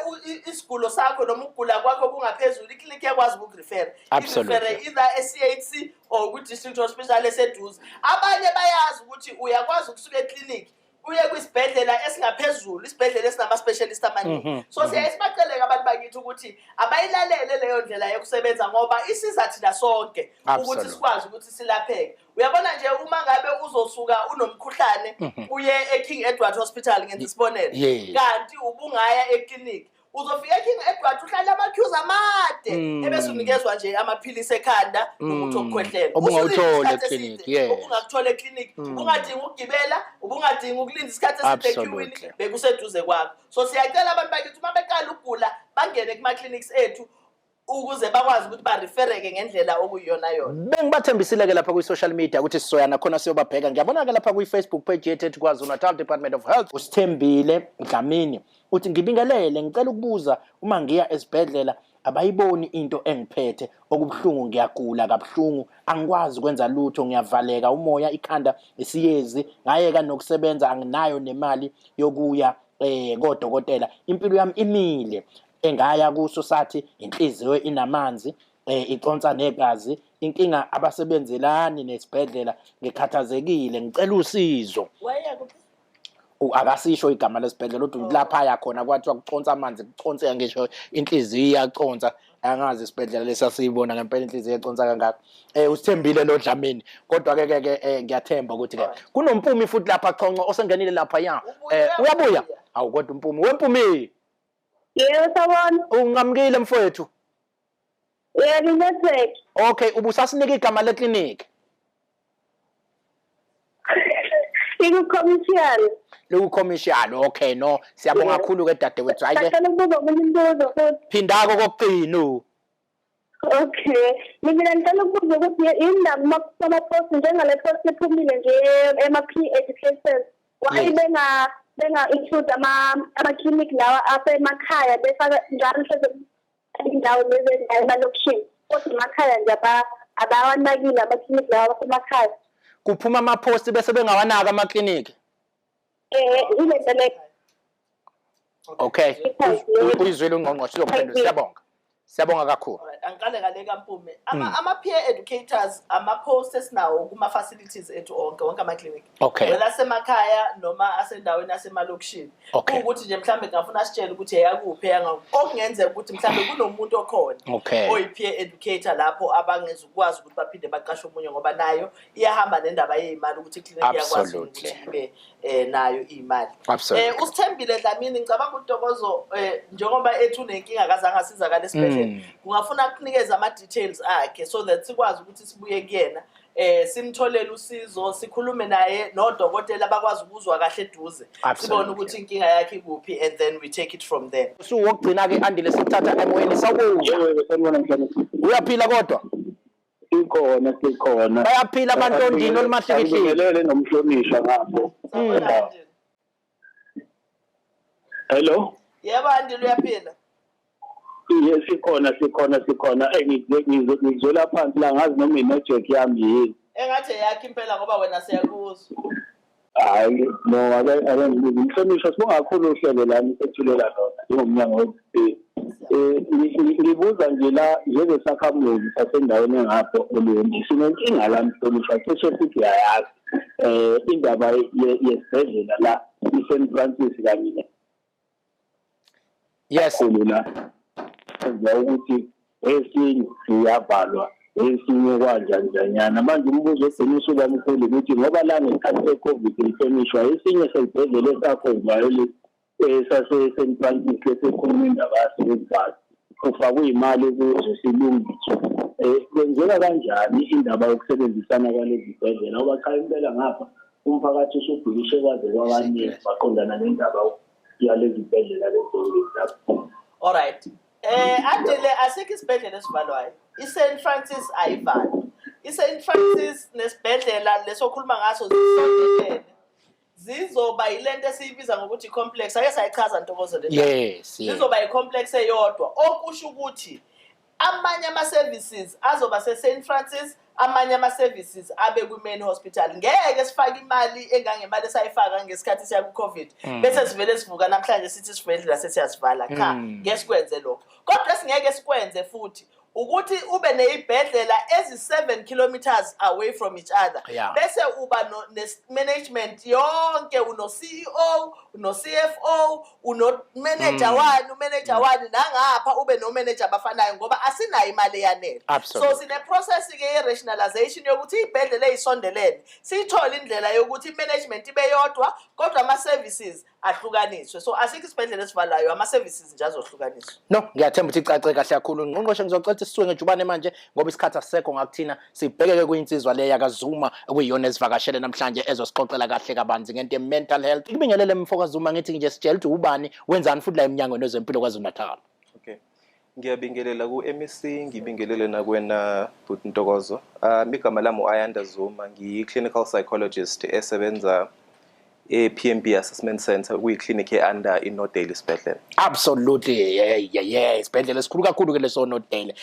isigulo sakho noma ukugula kwakho kungaphezulu, iklinikhi iyakwazi ukuku-refera, i-refere either e-CHC or kwi-district hospital eseduze. Abanye bayazi ukuthi uyakwazi ukusuka eklinikhi uye kwisibhedlela esingaphezulu, isibhedlela esinama-specialist amaningi. So siyaye sibacele-ke abantu bakithi ukuthi abayilalele leyo ndlela yokusebenza, ngoba isiza thina sonke ukuthi sikwazi ukuthi silapheke. Uyabona nje, uma ngabe uzosuka unomkhuhlane uye e-King Edward Hospital, ngenza isibonelo, kanti ubungaya eklinikhi, uzofika e-King Edward uhlale ama-queues amade, ebese unikezwa nje amaphilisi ekhanda nomuthi wokukhwehlela. Obungawuthola Usulinda isikhathi eklinikhi, eside, obungakuthola eklinikhi, ubungadingi ukugibela, ubungadingi ukulinda isikhathi eside equeuini, bekuseduze kwakho. So siyacela abantu bakithi, uma beqala ukugula, bangene kuma-clinics ethu ukuze bakwazi ukuthi ba-refereke ngendlela okuyiyona yona. Bengibathembisile-ke lapha kwi-social media ukuthi sizoya nakhona siyobabheka. Ngiyabona-ke lapha kwi-Facebook page yethu ethi KwaZulu Natal Department of Health, uSithembile Dlamini uthi, "Ngibingelele, ngicela ukubuza, uma ngiya esibhedlela Abayiboni into engiphethe. Okubuhlungu, ngiyagula kabuhlungu, angikwazi ukwenza lutho, ngiyavaleka umoya, ikhanda, isiyezi. Ngayeka nokusebenza, anginayo nemali yokuya kodokotela. Impilo yami imile. Engaya kuso sathi inhliziyo inamanzi, iconsa negazi. Inkinga, abasebenzelani nesibhedlela. Ngikhathazekile, ngicela usizo. Waya kuphi? Akasisho igama lesibhedlela, uthi lapha yakhona kwathiwa kuconsa amanzi, kuconsa ngisho inhliziyo iyaconsa. Angazi isibhedlela lesasiyibona ngempela inhliziyo econsa kangaka. Usithembile lo Dlamini, kodwa ke ke ngiyathemba ukuthi ke kunoMpumi futhi lapha chonco osengenile lapha ya. Uyabuya. Awu kodwa uMpumi, weMpumi. Yebo, sawubona. Unqamukile mfowethu. Yebo, network. Okay, ubusasinika igama leklinikhi. Iku-commercial. Liku-commercial. Okay, no, siyabonga kakhulu ke dadewethu. Hayi ke. Sacela ukubuza omunye umbuzo futhi. Phindako kokugcina. Okay. Mina ngicela ukubuza ukuthi yini ama-post njengale post ephumile nje ema-peer educators. Why benga include ama-clinic lawa asemakhaya, befaka njalo hleze indawo lezi emalokishini, kodwa emakhaya nje abawanakile ama-clinic lawa asemakhaya? Kuphuma ama-post bese bengawanaka amakliniki. Ile nto le. Okay. Uyizwile ungqongqoshe, uzokuphendula. Siyabonga. Siyabonga kakhulu. Alright, angiqale ngale kaMpume. Ama-peer educators, ama-post esinawo kuma-facilities ethu onke, wonke ama-clinic. Whether asemakhaya noma asendaweni yasemalokishini. Kuwukuthi nje mhlambe ngingafuna sitshele ukuthi eyakuphi, eyangakuphi. Okungenzeka ukuthi mhlambe kunomuntu okhona oyi-peer educator lapho abangezukwazi ukuthi baphinde baqashe omunye, ngoba nayo iyahamba nendaba yey'mali, ukuthi iklinikhi iyakwazi ukuthi ibe nayo iy'mali. Usithembile Dlamini, ngicabanga uNtokozo, njengoba ethi unenkinga akazange asizakale esibhedlela, kungafuna kunikeze ama-details akhe so that sikwazi ukuthi sibuye kuyena, simtholele usizo, sikhulume naye nodokotela abakwazi ukuzwa kahle eduze, sibone ukuthi inkinga yakhe ikuphi, and then we take it from there. Usuwokugcina ke, Andile, sikuthatha emoyeni. Sawubona. Yebo, sanibona mhlonishwa. Uyaphila kodwa? Sikhona, sikhona. Bayaphila abantondini olumahlikihliki? Ngibingelele nomhlonishwa ngapho. Sawubona, Andile. Hello. Yebo Andile, uyaphila? Ye, sikhona, sikhona, sikhona. Ngizwela phansi la, ngazi noma i-network yami yini. Engathi eyakho impela, ngoba wena siyakuzwa. Hayi no, ake ngibuze mhlonishwa, sibonga kakhulu uhlelo lami sethulela lona njengomnyango wezempilo. Ngibuza nje la njengesakhamuzi sasendaweni engapho eLundi, sinenkinga la mhlonishwa, cishe futhi uyayazi indaba yesibhedlela la i-St Francis kanye kakhulu la enza ukuthi esinye siyavalwa, esinye kwanjanjanyana. Manje umbuzo ogcina usuka mkhulu ukuthi ngoba la ngesikhathi se-COVID mhlonishwa, esinye sesibhedlela esakhonjwayo lesi sase-St Francis lesikhuluma indaba yaso kufakwe imali ukuze silungiswe, kwenzeka kanjani indaba yokusebenzisana kwalezi zibhedlela? Ngoba cha, impela ngapha umphakathi usubhikishe kwaze kwakaningi baqondana nendaba yalezi zibhedlela lezombili lapho. Alright. Andile, asikho isibhedlela esivalwayo. I-St Francis ayivalwa. I-St Francis nesibhedlela lesokhuluma ngaso zisondelene. Zizoba yilento esiyibiza ngokuthi complex. Ake sayichaza, Ntokozo, le ndaba. Yes. Zizoba i-complex eyodwa, okusho ukuthi amanye ama-services azoba se-St Francis, amanye ama-services abe kwi-main hospital. Ngeke sifake imali engangemali esayifaka ngesikhathi siya ku-COVID bese sivele sivuka namhlanje sithi isibhedlela sesiyasivala. Cha, ngeke sikwenze lokho. Kodwa esingeke sikwenze futhi ukuthi ube neyibhedlela ezi-7 kilometers away from each other bese uba ne-management yonke, uno-CEO, uno-CFO, uno-manager wani, umanager wani, nangapha ube no-manager abafanayo, ngoba asinayo imali eyanele. So sine-process-ke ye-rationalization yokuthi iy'bhedlela ey'sondelene siyithole indlela yokuthi i-management ibe yodwa, kodwa ama-services ahlukaniswe. So asikho isibhedlela esivalayo, ama-services nje azohlukaniswa. No, ngiyathemba ukuthi icace kahle kakhulu. Ngqongqoshe, ngizocela ukuthi sisuke ngejubane manje ngoba isikhathi asisekho ngakuthina. Sibhekeke kwinsizwa le yakaZuma okuyiyona esivakashele namhlanje, ezosixoxela kahle kabanzi ngento ye-mental health. Ikubingelele mfo kaZuma, ngithi nje sitshela ukuthi ubani, wenzani futhi la eminyangweni wezempilo KwaZulu Natal. Okay. Ngiyabingelela ku-MEC, ngibingelele nakwena Bhuti Ntokozo. Igama lami u-Ayanda Zuma, ngiyi-clinical psychologist esebenza e-PMB Assessment Center, kuyi-clinic e-under iNorthdale isibhedlela. Absolutely, yeah, isibhedlela esikhulu kakhulu ke leso Northdale.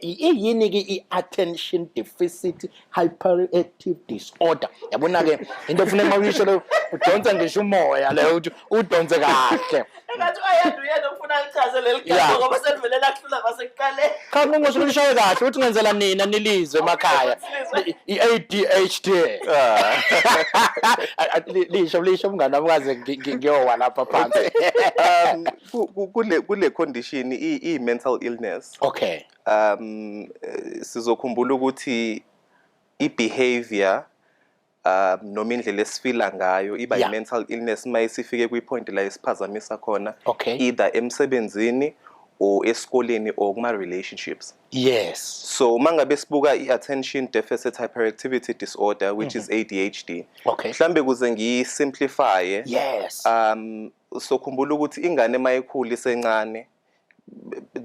Iyini ke i-attention deficit hyperactive disorder? Yabona ke into ofuneka mawuyisho leyo, udonse ngisho umoya leyo, uthi udonse kahle. Engathi ayanda uyena ufuna lichaze leli gama ngoba selivele lakuhlula kwasekuqaleni. Cha, ngqongqoshe, ulishaye kahle, uthi ngenzela nina nilizwe emakhaya. Silizwe. I-ADHD. Lisho, lisho mngani wami, kaze ngiyowa lapha phansi. Kule condition i-mental illness. Sizokhumbula ukuthi i-behavior noma indlela esifila ngayo iba i-mental illness mayisifike kwi-point la isiphazamisa khona, either emsebenzini or esikoleni or kuma relationships. So mangabe sibuka i-attention deficit hyperactivity disorder, which is ADHD, mhlambe kuze ngiyisimplifye, so khumbula ukuthi ingane mayikhula isencane,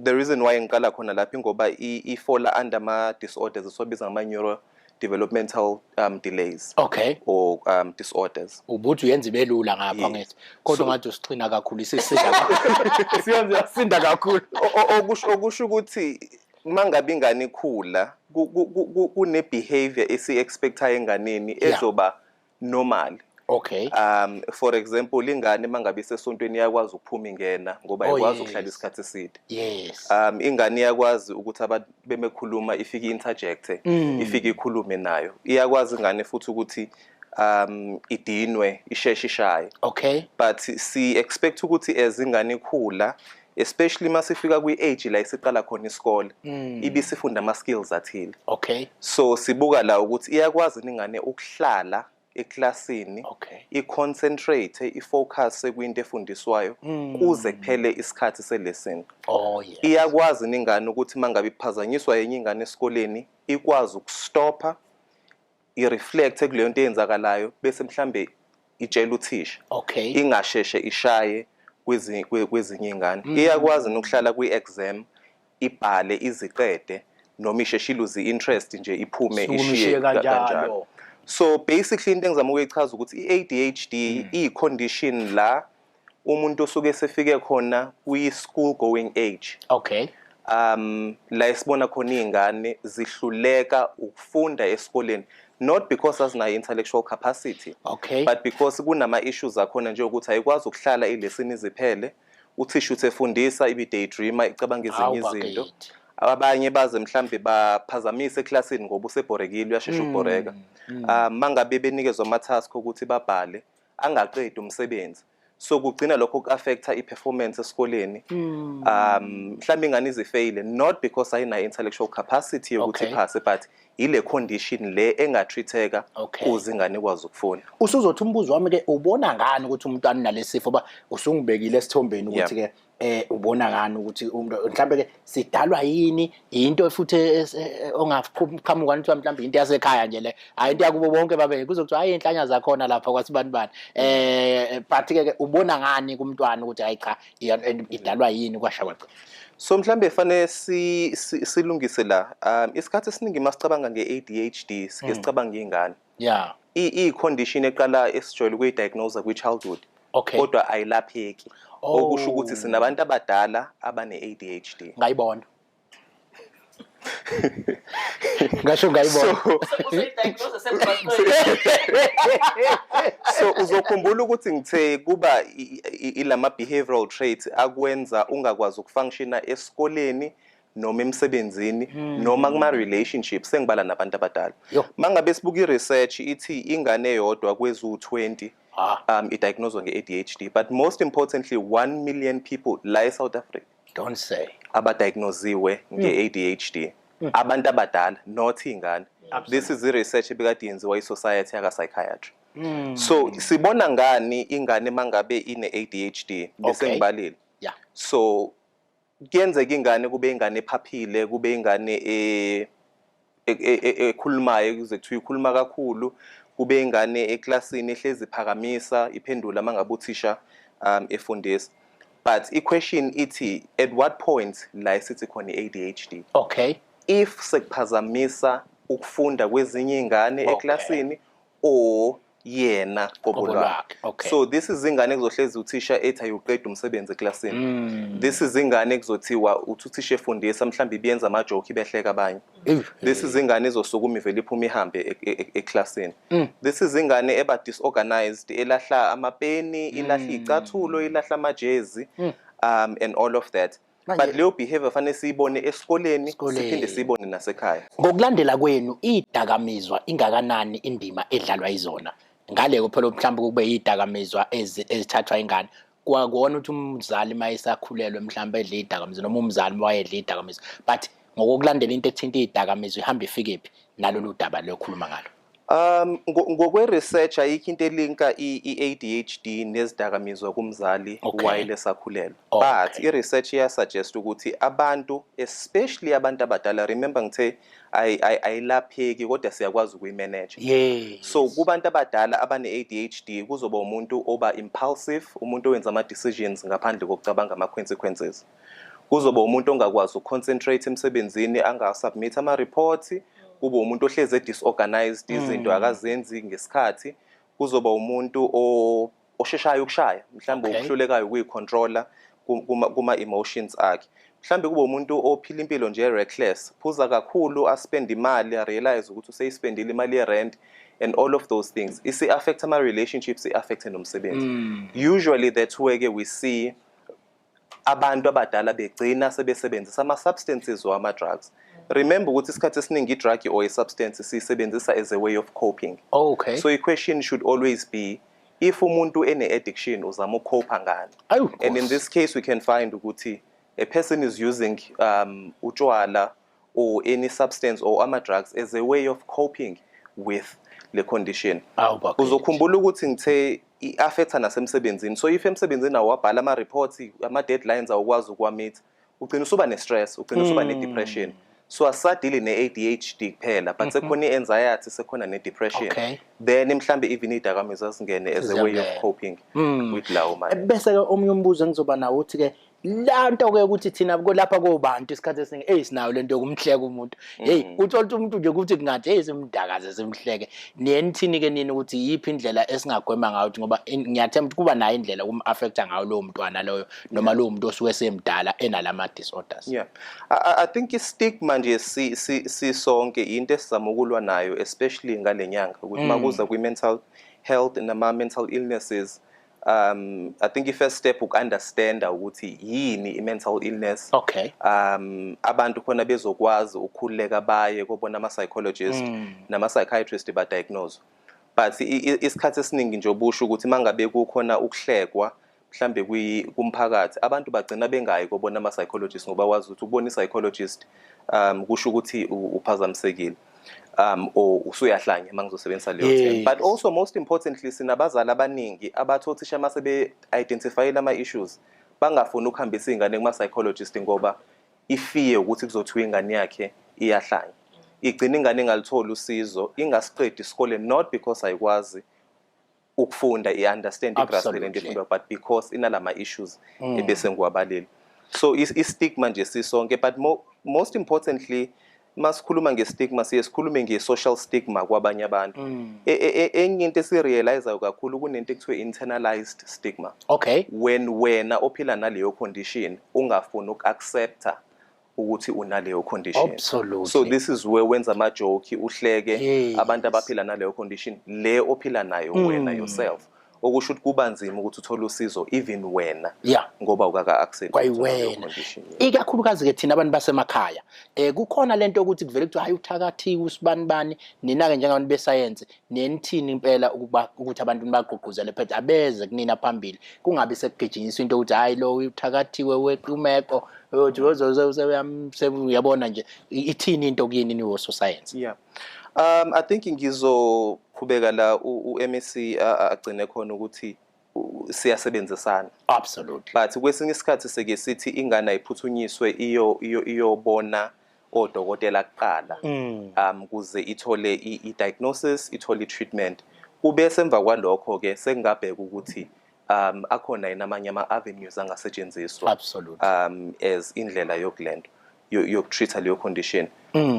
the reason why ngiqala khona lapha ingoba ifola under ama disorders esiwabiza ngama neuro developmental delays or disorders. Ubuthi uyenza ibe lula ngapha, ngithi kodwa ngathi usixina kakhulu, isisinda kakhulu, siyenza yasinda kakhulu. Okusho ukuthi mangabe ingane ikhula, kune behavior esi-expectayo enganeni ezoba normal. For example, ingane mangabe isesontweni iyakwazi ukuphuma ingena ngoba ayikwazi ukuhlala isikhathi eside. Ingane iyakwazi ukuthi abantu bemekhuluma ifike interject, ifike ikhulume nayo. Iyakwazi ingane futhi ukuthi idinwe, isheshe ishaye. But si expect ukuthi as ingane ikhula, especially masifika kwi-age la isiqala khona isikole, ibisifunda ama skills athile. So sibuka la ukuthi iyakwazi ingane ukuhlala eklasini, i-concentrate, i-focus kwinto efundiswayo kuze kuphele isikhathi selesson. Iyakwazi ingane ukuthi mangabe iphazanyiswa yenye ingane esikoleni, ikwazi ukustopha, i-reflect kuleyo nto eyenzakalayo, bese mhlambe itshela uthisha, ingasheshe ishaye kwezinye ingane. Iyakwazi nokuhlala kwi-exam, ibhale iziqede, noma isheshe iluze interest nje, iphume, Sukume ishiye ishiye kanjalo. Kanjalo. So basically into engizama ukuyichaza ukuthi i-ADHD iyi-condition la umuntu osuke esefike khona kwi-school going age, la esibona khona iy'ngane zihluleka ukufunda esikoleni, not because azinayo intellectual capacity, but because kunama issues akhona, njengokuthi ayikwazi ukuhlala ilesson iziphele, uthisha uthi efundisa ibe daydreamer, icabanga ezinye Hawu, izinto. Bakithi. Abanye baze mhlambe baphazamise eklasini ngoba usebhorekile, uyashesha ukubhoreka. Mangabe benikezwa ama-task ukuthi babhale, angaqedi umsebenzi, so kugcina lokho ku-affecta i-performance esikoleni. Mhlawumbe ingane izifeyile not because ayinayo intellectual capacity yokuthi iphase, but ile condition le engatreat-eka ukuze ingane ikwazi ukufunda. Usuzothi umbuzo wami ke, ubona ngani ukuthi umntwana unalesifo? Ba usungibekile esithombeni ukuthi ke ubona ngani ukuthi umuntu mhlambe ke sidalwa yini, into futhi ongaqhamuka nithi mhlambe into yasekhaya nje le, hayi into yakubo bonke babe kuzokuthiwa hayi inhlanya zakhona lapha kwasibani bani, but ke ubona ngani kumntwana ukuthi hayi cha, idalwa yini, kwasha kwacha? So mhlambe fanele silungise la. Isikhathi esiningi masicabanga nge-ADHD sike sicabanga ingane. I-condition eqala esijwayele ukuyi-diagnose kwi-childhood. Kodwa ayilapheki. Okusho ukuthi sinabantu abadala abane-ADHD. Ngayibona. Ngasho ngayibona. Useyidiagnose semgwaqweni. So uzokhumbula ukuthi ngithe kuba ilama behavioral traits akwenza ungakwazi ukufunctiona esikoleni noma emsebenzini noma kuma relationships, sengibala nabantu abadala. Mangabe sibuka i-research ithi ingane eyodwa kwezu 20 idiagnosed nge-ADHD, but most importantly 1 million people la eSouth Africa Don't say. abadiagnosiwe nge-ADHD, abantu abadala, not ingane. This is i-research ebekade yenziwa i-society yaka-psychiatry. So sibona ngani ingane mangabe ine-ADHD? Bese ngibalile. So kuyenzeka ingane kube ingane ephaphile, kube ingane ekhulumayo, kuze kuthiwa ikhuluma kakhulu, kube ingane eklasini ehlezi iphakamisa, iphendula mangabe uthisha efundisa. But i-question ithi, at what point la esithi khona i-ADHD? If sekuphazamisa ukufunda kwezinye ingane eklasini or Yena qobo Qobo lwakhe. Lwakhe, okay. So this is ingane ekuzohlezi uthisha ethi ayoqeda umsebenzi eklasini. This is ingane ekuzothiwa uthi uthisha efundisa, mhlawumbe ibiyenza ama-joke, ibehleka abanye. This is ingane ezosukuma ivele iphume ihambe eklasini. This is ingane eba disorganized, elahla amapeni, ilahla iy'cathulo, ilahla amajezi, and all of that. But leyo behavior fanele siyibone esikoleni, Esikoleni. siphinde siyibone nasekhaya. Ngokulandela kwenu, idakamizwa ingakanani indima edlalwa yizona ngale phela mhlawumbe kube idakamizwa ezithathwa ingane? Kwakona ukuthi umzali uma esakhulelwe mhlawumbe edla idakamizwa, noma umzali wayedla idakamizwa, but ngokulandela into ethinta idakamizwa, ihamba ifike phi nalolu daba lokhuluma ngalo? Ngokwe-research ayikho into elinka i-ADHD nezidakamizwa kumzali while esakhulelwe. But i-research iyasuggest ukuthi abantu, especially abantu abadala, remember ngithe ayilapheki kodwa siyakwazi ukuyimanage. So kubantu abadala abane-ADHD kuzoba umuntu oba impulsive, umuntu owenza ama-decisions ngaphandle kokucabanga ama-consequences. Kuzoba umuntu ongakwazi ukuconcentrate emsebenzini, angasubmit ama-reports, kube umuntu ohlezi e-disorganized, izinto akazenzi ngesikhathi. Kuzoba umuntu osheshayo ukushaya, mhlawumbe ukuhlulekayo ukuyicontrola kuma-emotions akhe. Mhlawumbe kube umuntu ophila impilo nje reckless, phuza kakhulu, aspend imali, arealize ukuthi useyispendile imali ye-rent and all of those things. Isi-affect ama-relationships, i-affect nomsebenzi. Usually that's where-ke we see abantu abadala begcina sebesebenzisa ama-substances or ama-drugs. Remember ukuthi isikhathi esiningi i-drug or i-substance siyisebenzisa as a way of coping. So i-question should always be, if umuntu ene-addiction, uzama ukucopa ngani? Ayu, And in Nkosi. this case we can find ukuthi a person is using utshwala or any substance or ama-drugs as a way of coping with le condition. Awu, bakithi. Uzokhumbula ukuthi ngithe i-affecta nasemsebenzini. So if emsebenzini awabhala ama-reports, ama-deadlines awukwazi ukuwameet, ugcina usuba ne-stress, ugcina usuba ne-depression. So asisadili ne-ADHD kuphela, but sekhona i-anxiety, sekhona ne-depression. Then mhlambe even iy'dakamizwa zingene as a way of Ziyangena. Coping with lawo mali. Bese-ke omunye umbuzo engizoba nawo uthi-ke la nto-ke ukuthi thina lapha kobantu isikhathi esiningi eyi sinayo lento yokumhleka umuntu. Heyi, uthola ukuthi umuntu nje ukuthi kungathi heyi simdakaze, simhleke. Niye nithini-ke nini ukuthi iyiphi indlela esingagwema ngayo ukuthi, ngoba ngiyathemba ukuthi kuba nayo indlela ukum-affecta ngayo lowo mntwana loyo noma lowo muntu osuke semdala enalama disorders? Yeah. I think i-stigma nje si si sisonke into esizama ukulwa nayo, especially ngale nyanga, ukuthi makuza kwi-mental health nama mental illnesses, I think i-first step uku-understanda ukuthi yini i-mental illness. Abantu khona bezokwazi ukukhululeka baye kobona ama-psychologist nama-psychiatrist, ba-diagnose. But isikhathi esiningi nje obusho ukuthi mangabe kukhona ukuhlekwa mhlambe kumphakathi, abantu bagcina bengayi kobona ama-psychologist ngoba wazi ukuthi ukubona i-psychologist kusho ukuthi uphazamisekile or usuyahlanya, mangizosebenzisa leyo term. But also, most importantly, sinabazali abaningi abathi othisha mase be-identifyile ama-issues, bangafuni ukuhambisa iy'ngane kuma-psychologist ngoba ifear ukuthi kuzothiwa ingane yakhe iyahlanya. Igcina ingane ingalitholi usizo, ingasiqedi isikole, not because ayikwazi ukufunda, i-understand, i-grasp lento efundwa, but because inalama issues ebese ngiwabalile. So i-stigma nje sisonke, but most importantly, masikhuluma nge-stigma siye sikhulume nge-social stigma kwabanye abantu. Enye into esirealizayo kakhulu, kunento ekuthiwa internalized stigma, when wena ophila naleyo condition ungafuni uku-accepta ukuthi unaleyo condition. So this is where wenza ama-joke, uhleke abantu abaphila naleyo condition le ophila nayo wena yourself, okusho ukuthi kuba nzima ukuthi uthole usizo even wena ngoba ukaka-accept ukuthi unaleyo Kwayiwena. condition. Ikakhulukazi-ke thina abantu basemakhaya, kukhona lento yokuthi kuvele kuthiwa hayi, uthakathiwe usibani bani. Nina-ke njengabantu besayensi nenithini impela ukuba ukuthi abantu nibagqugquzele phethe abeze kunina phambili, kungabi sekugijinyiswa into yokuthi hhayi, lo uthakathiwe, weqa umeko, uyothi uyabona nje, ithini into kuyini niwososayensi? Yeah. I think ngizoqhubeka la u-MEC agcine khona ukuthi siyasebenzisana. But kwesinye isikhathi seke sithi ingane ayiphuthunyiswe iyo iyo iyobona odokotela kuqala kuze ithole i-diagnosis, ithole i-treatment. Kube semva kwalokho ke sekungabheka ukuthi akhona yini amanye ama-avenues angasetshenziswa as indlela yokulento. Yoku-treat-a leyo condition.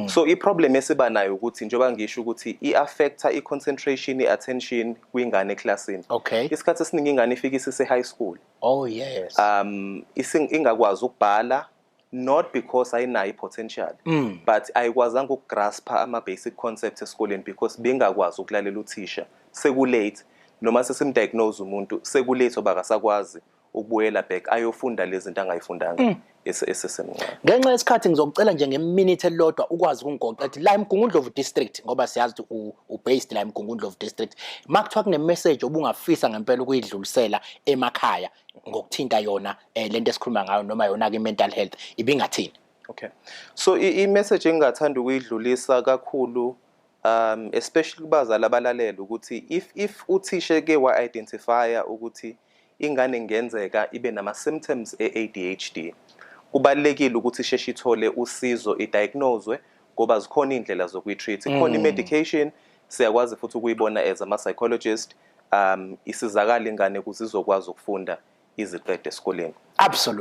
So i-problem esiba nayo ukuthi, njengoba ngisho ukuthi i-affecta i-concentration, i-attention kwingane eklasini. Isikhathi esiningi ingane ifike isise-high school, ingakwazi ukubhala, not because ayinayo i-potential, but ayikwazanga ukugraspa ama-basic concepts esikoleni because bengakwazi ukulalela uthisha. Sekulate, noma sesimdiagnose umuntu sekulate, oba akasakwazi ukubuyela back ayofunda lezi zinto angayifundanga esesemncane. Ngenxa yesikhathi, ngizokucela nje ngeminute elilodwa ukwazi ukungigoqa ethi la eMgungundlovu District, ngoba siyazi ukuthi u-based la eMgungundlovu District, makuthiwa kune-message obungafisa ngempela ukuyidlulisela emakhaya ngokuthinta yona lento esikhuluma ngayo, noma yona-ke i-mental health, ibingathini? Okay. So i-message engingathanda ukuyidlulisa kakhulu, especially kubazali abalalela, ukuthi if uthisha ke wa-identifya ukuthi ingane ngenzeka ibe nama symptoms e-ADHD, kubalulekile ukuthi isheshe ithole usizo, idiagnoswe, ngoba zikhona iy'ndlela zokuyitreat. Ikhona i-medication, siyakwazi futhi ukuyibona as ama-psychologist, isizakala ingane ukuze izokwazi ukufunda iziqede esikoleni.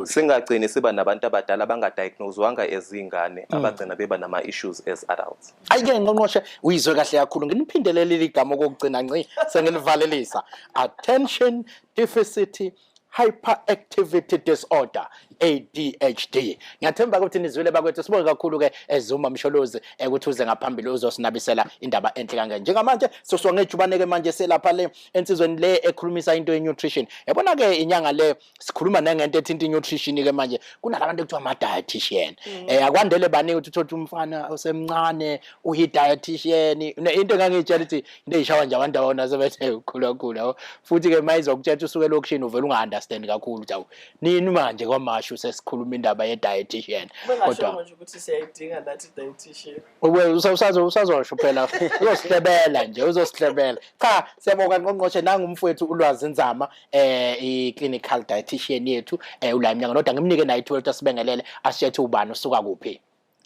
Singagcini siba nabantu abadala abangadiagnoswanga ezingane, abagcina beba nama-issues as adults. Ayike, ngqongqoshe, uyizwe kahle kakhulu. Nginiphindelele igama okokugcina nci sengilivalelisa: attention deficit hyperactivity disorder, ADHD. Ngiyathemba ukuthi nizwile, bakwethu. Sibonge kakhulu ke eZuma Msholozi ukuthi uze ngaphambili uzosinabisela indaba enhle kangaka. Njengamanje sosuka ngejubane ke manje selapha le ensizweni le ekhulumisa into ye-nutrition. Yabona ke, inyanga le sikhuluma nangento ethinta i-nutrition ke manje. Kunalabantu ekuthiwa ama-dietitian, akwandele baningi ukuthi uthole umfana osemncane uyi-dietitian. Into engangiyitshela ukuthi into eyishawa nje abantu abona sebethe ukhula kakhulu, yabo. Futhi ke mayizokutshela ukuthi usuke elokishini, uvele unga-understand kakhulu ukuthi awu, nini manje kwamashu sesikhuluma indaba ye-dietitian? Kodwa Kodwa nje ukuthi siyayidinga nathi dietitian. Usazosho phela, uzosihlebela nje, uzosihlebela. Cha, siyabonga ngqongqoshe. Nangumfowethu uLwazi Nzama, i-clinical dietitian yethu, ula emnyango, kodwa ngimnike naye ithuba ukuthi asibengelele, asitshethe ubani, usuka kuphi.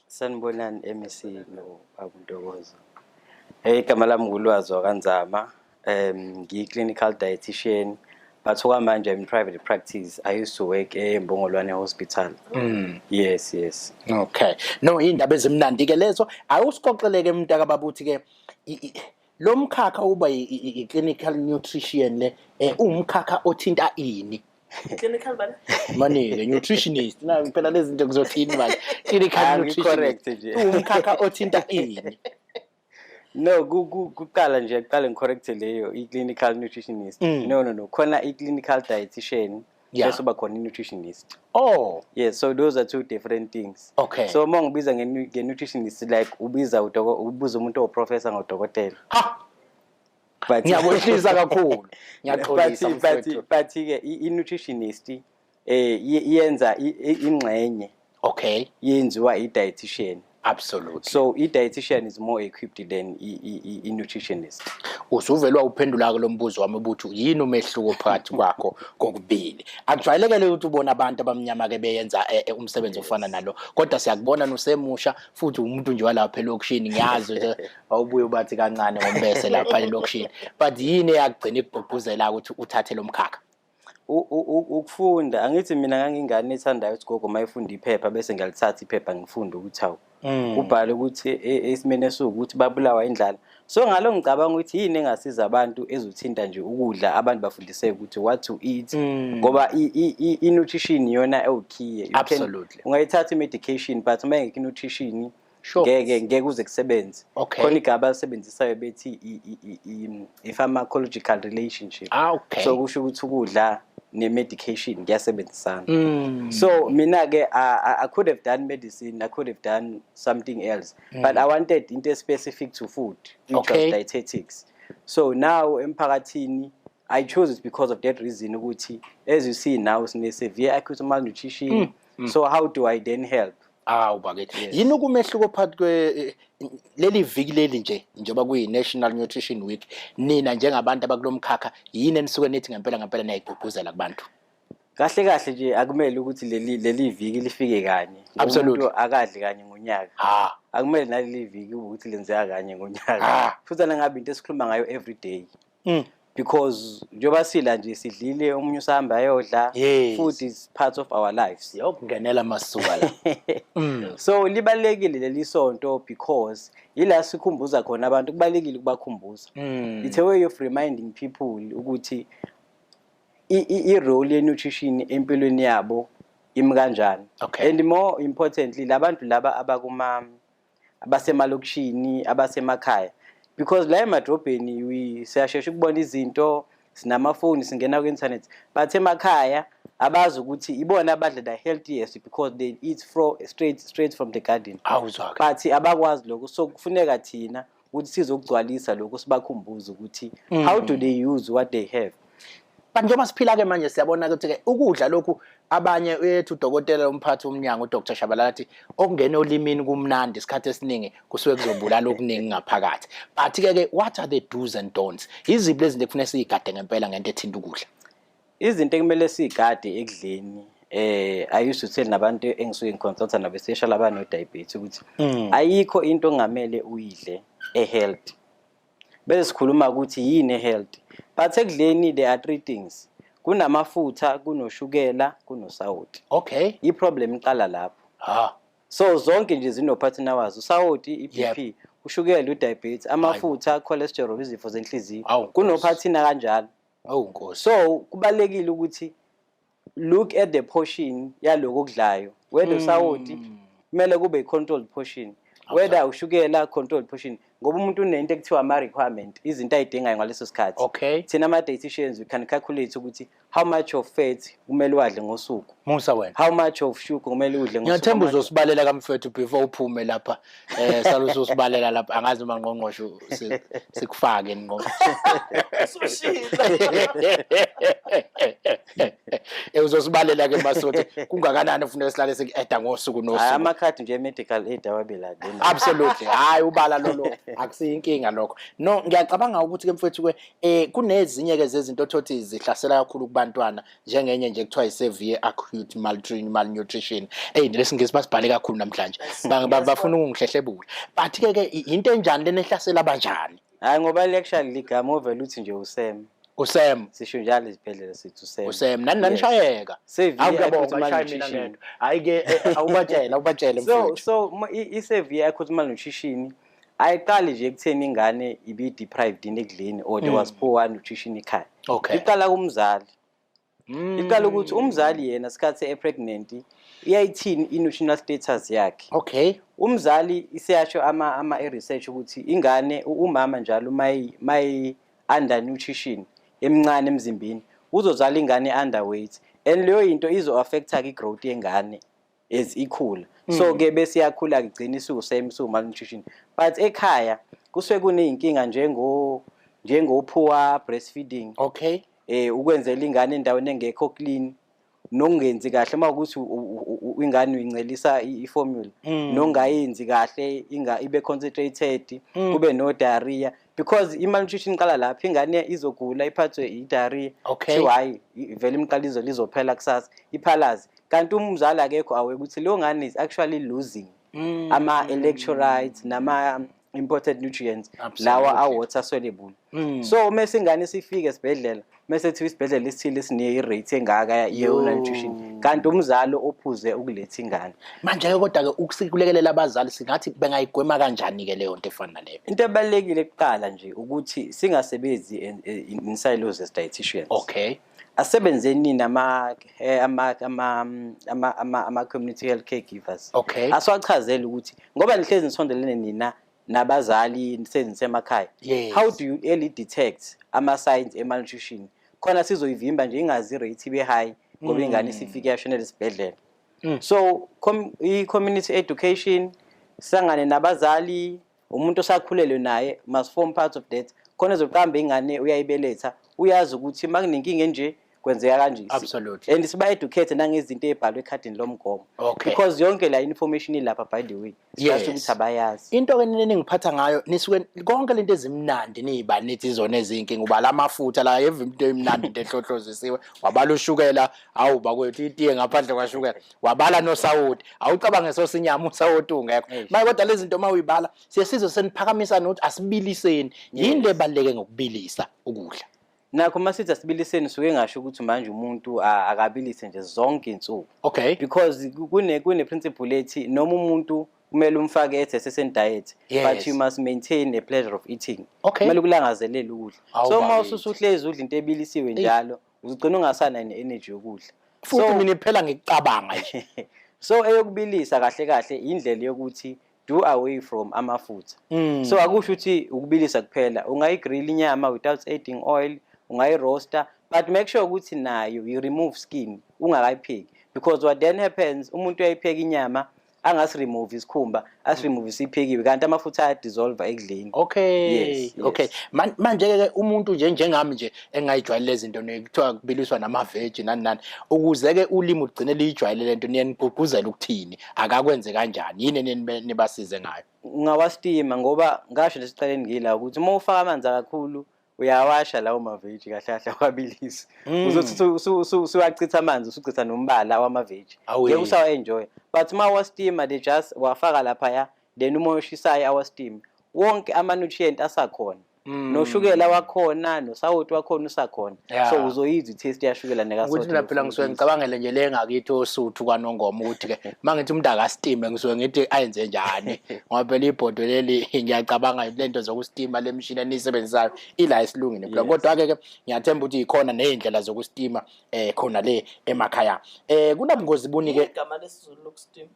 Sanibonani MEC nobaba Ntokozo. Igama lami nguLwazi wakaNzama. Ngiyi-clinical dietitian, but okwamanje I'm in private practice. I used to work eMbongolwane Hospital. Yes. Okay, no, indaba ezimnandi ke lezo. Awusixoxeleke, mntaka baba, uthi ke lo mkhakha uba i-clinical nutrition le, uwumkhakha othinta ini? Clinical bani? Manike nutritionist na phela lezi zinto kuzothini manje, clinical Ah, nutritionist. ngi-correct nje. Uwumkhakha othinta ini? No, kuqala nje kuqale ngicorrect leyo i-clinical nutritionist. No, khona i-clinical dietitian bese uba khona i-nutritionist. Oh. Yes, so those are two different things. So uma ngibiza nge-nutritionist, like ubiza ubuza umuntu oprofessor ngodokotela. Ha. But Ngiyakwehlisa kakhulu, ngiyaxolisa, mfowethu. But ke i-nutritionist iyenza ingxenye yenziwa i-dietitian. So i-dietitian is more equipped than i-nutritionist. Usuvele wawuphendula-ke lo mbuzo wami ukuthi yini umehluko phakathi kwakho kokubili. Akujwayelekele ukuthi ubone abantu abamnyama-ke beyenza umsebenzi ofana nalo, kodwa siyakubona nusemusha futhi umuntu nje walapha elokishini. Ngiyazi nje awubuye ubathi kancane ngombese lapha elokishini, but yini eyakugcina ikugqugquzela ukuthi uthathe lo mkhakha? Ukufunda. Angithi mina ngangingane ethandayo ukuthi gogo mayefunda iphepha bese ngiyalithatha iphepha, ngifunde ukuthi hawu, kubhale ukuthi esimeni esiwukuthi babulawa indlala. So ngalo ngicabanga ukuthi yini engasiza abantu ezothinta nje ukudla, abantu bafundiseke ukuthi what to eat, ngoba i-nutrition iyona ewukhiye. Ungayithatha i-medication, but uma ingekho i-nutrition, ngeke kuze kusebenze. Khona igama abalisebenzisayo bethi i-pharmacological relationship. Ah, okay. So kusho ukuthi ukudla ne-medication kuyasebenzisana. So mina-ke I could have done medicine, I could have done something else, but I wanted into specific to food, which was dietetics. So now emphakathini I chose it because of that reason, ukuthi as you see now sine severe acute malnutrition. So how do I then help? Awu bakithi. Yes. Yini kumehluko phakathi kwe leli viki leli nje, njengoba kuyi National Nutrition Week, nina njengabantu abakulomkhakha, yini enisuke nithi ngempela ngempela niyayigqugquzela kubantu? Kahle kahle nje akumele ukuthi leli viki lifike kanye. Ngoba umuntu akadli kanye ngonyaka. Akumele naleli viki ukuthi lenzeka kanye ngonyaka. Futhi nangabe into esikhuluma ngayo every day. Because njengoba sila nje sidlile, omunye usahamba ayodla. Food is part of our lives. Yokungenela masuka la. So libalulekile leli sonto because ila sikhumbuza khona abantu, kubalulekile ukubakhumbuza. It's a way of reminding people ukuthi i-role ye-nutrition empilweni yabo imi kanjani. And more importantly, labantu laba abakuma abasemalokishini, abasemakhaya, because la emadrobheni we siyashesha ukubona izinto, sinamafoni, singena ku-internet, but emakhaya abazi ukuthi ibona abadla the healthiest because they eat straight from the garden. Awuzwa ke. But abakwazi lokho, so kufuneka thina ukuthi sizokugcwalisa lokho, sibakhumbuze ukuthi how do they use what they have. But njengoba siphila-ke manje, siyabona ukuthi-ke ukudla lokhu abanye ethu, udokotela umphathi womnyango uDr Shabalala athi okungena olimini kumnandi, isikhathi esiningi kusuke kuzobulala okuningi ngaphakathi. But-ke ke what are the do's and don'ts? Iziphi lezi zinto ekufuneka siyigade ngempela ngento ethinta ukudla? Izinto ekumele siyigade ekudleni, I used to tell nabantu engisuke ngiconsulta nabo, especially abano-diabetes, ukuthi ayikho into ongamele uyidle e-healthy bese sikhuluma ukuthi yini e-healthy. But ekudleni there are three things: kunamafutha, kunoshukela, kunosawoti. I-problem iqala lapho. So zonke nje zino-partner wazo: usawoti, i-BP, ushukela, u-diabetes, amafutha, cholesterol, izifo zenhliziyo. Awu, Nkosi. Kuno-partner kanjalo. Awu Nkosi. So kubalulekile ukuthi look at the portion yaloko okudlayo, whether usawoti kumele kube i-controlled portion, whether ushukela, controlled portion, ngoba umuntu unento ekuthiwa ama-requirement, izinto ayidingayo ngaleso sikhathi. Thina ama-dietitians, we can calculate ukuthi how much of fat kumele uwadle ngosuku, Musa wena. how much of sugar kumele udle ngosuku. Ngiyathemba uzosibalela kamfethu before uphume lapha. Salo usosibalela lapha, angazi uma ngqongqosho sikufake ngqongqosho. Usushilo. Uzosibalela ke masuthi kungakanani ufuneka sihlale siku-eda ngosuku Hhayi, nosuku. Amakhadi nje e-medical aid awabelade. Absolutely. Hayi, ubala lolo akusiyinkinga lokho. No, ngiyacabanga ukuthi ke mfethu ke kunezinye ke zezinto othothi zihlasela kakhulu kubantwana, njengenye nje kuthiwa i-severe acute malnutrition. Hey, lesingisi basibhale kakhulu namhlanje. Bafuna ukungihlehlebula. But ke ke into enjani lena, ehlasela abanjani? Hhayi, ngoba actually ligama ovele uthi nje uSem. USem. Sisho njalo ezibhedlela, sithi uSem. USem nani nanishayeka. Severe Awu, ngiyabonga, acute shaye mina malnutrition. ngedwa. Hayi ke, awubatshele, awubatshele So mfethu. so i-severe acute malnutrition ayiqali nje ekutheni ingane ibi-deprived in ekudleni or there was poor nutrition ekhaya. Iqala kumzali. Iqala ukuthi umzali yena sikhathi e-pregnant iyayithini i-nutritional status yakhe. Umzali isiyasho ama research ukuthi ingane umama njalo mayi under nutrition emncane emzimbeni uzozala ingane underweight, and leyo into izo affecta i-growth yengane as ikhula. So ke bese iyakhula, igcina isu malnutrition. But ekhaya kusuke kuneyinkinga njengo poor breastfeeding, ukwenzela ingane endaweni engekho clean, nokungenzi kahle uma ukuthi ingane uyincelisa i-formula, nongayenzi kahle inga ibe concentrated, kube no diarrhea, because i-malnutrition iqala lapho ingane izogula, iphathwe i-diarrhea. Kuthiwa hhayi, vele imqalizo lizophela kusasa, iphalazi, kanti umzali akekho aware ukuthi leyo ngane is actually losing ama-electrolytes nama-important nutrients lawa a-water soluble. So mese ingane isifika esibhedlela, mese kuthiwa isibhedlela esithile sine-rate engaka ye-malnutrition, kanti umzali ophuze ukuletha ingane. Manje-ke kodwa-ke ukulekelela abazali, singathi bengayigwema kanjani-ke leyo nto efana naleyo? Into ebalulekile kuqala nje ukuthi singasebenzi in silos as dietitians. Asebenzeni nama ama community health caregivers. Asiwachazele ukuthi ngoba nihlezi nisondelene nina nabazali nisemakhaya, how do you early detect ama signs e-malnutrition, khona sizoyivimba nje ingazi rate ibe high, ngoba ingane isifike yashonela esibhedlela. So i-community education, sangane nabazali, umuntu osakhulelwe naye must form part of that, khona ezoqamba ingane uyayibeletha, uyazi ukuthi uma kunenkinga enje kwenzeka kanje. And siba-educate nangezinto ey'bhalwe ekhadini lomgomo, because yonke la information ilapha, by the way. Sibasho ukuthi abayazi. Into-ke nina eningiphatha ngayo, nisuke konke lento ezimnandi niyibala, nithi izona eziyinkinga. Ubala amafutha la, every into emnandi, into ehlohlozisiwe, wabala ushukela, hawu bakwethu, itiye ngaphandle kwashukela, wabala nosawoti, awucabange sosinyama usawoti ungekho. Manje kodwa lezi zinto uma uyibala, siye sizwe seniphakamisa nokuthi asibiliseni. Yini le ebaluleke ngokubilisa ukudla? Nakho masithi asibiliseni, suke ngasho ukuthi manje umuntu akabilise nje zonke insuku. Because kune principle ethi noma umuntu kumele umfake at a certain diet, but you must maintain a pleasure of eating. Kumele ukulangazelele ukudla. So uma ususuhlezi udla into ebilisiwe njalo, uzogcina ungasana ne-energy yokudla. Futhi mina phela ngicabanga nje. So eyokubilisa kahle kahle indlela yokuthi do away from amafutha. So akusho ukuthi ukubilisa kuphela, ungayigrill inyama without adding oil, ungayiroaster, but make sure ukuthi nayo you remove skin ungakayipheki, because what then happens, umuntu uyayipheka inyama angasiremove isikhumba, asiremove isiphekiwe, kanti amafutha ayadissolve ekudleni. Yes. Okay, manje ke umuntu nje njengami nje engayijwayele lezi zinto, kuthiwa kubiliswa nama-veg nani nani, ukuze ke ulimi ugcine liyijwayele lento, niyanigqugquzela ukuthini, akakwenze kanjani, yini nibasize ngayo? Ungawastima, ngoba ngasho lesiqaleni ngila ukuthi uma ufaka amanzi kakhulu uyawasha lawo maveji, kahle kahle awabilisi. Uzothi usuwachitha amanzi, usuchitha nombala wamaveji, ngeke usawa-enjoy. But uma wastima, they just wafaka laphaya, then umoya oshisayo awastima wonke ama-nutrient asakhona, noshukela wakhona, nosawoti wakhona usakhona. So uzoyizwa i-taste yashukela nekasawoti. Ukuthi mina phela ngisuke ngicabangele nje le ngakithi oSuthu kwaNongoma, ukuthi-ke uma ngithi umuntu akastime ngisuke ngithi ayenze njani, ngoba phela ibhodo leli ngiyacabanga le nto zokustima, le mishini eniyisebenzisayo ila esilungile phela. Kodwa-ke ke ngiyathemba ukuthi ikhona ney'ndlela zokustima khona le emakhaya. Kunabungozi buni-ke? Igama lesiZulu lokustima?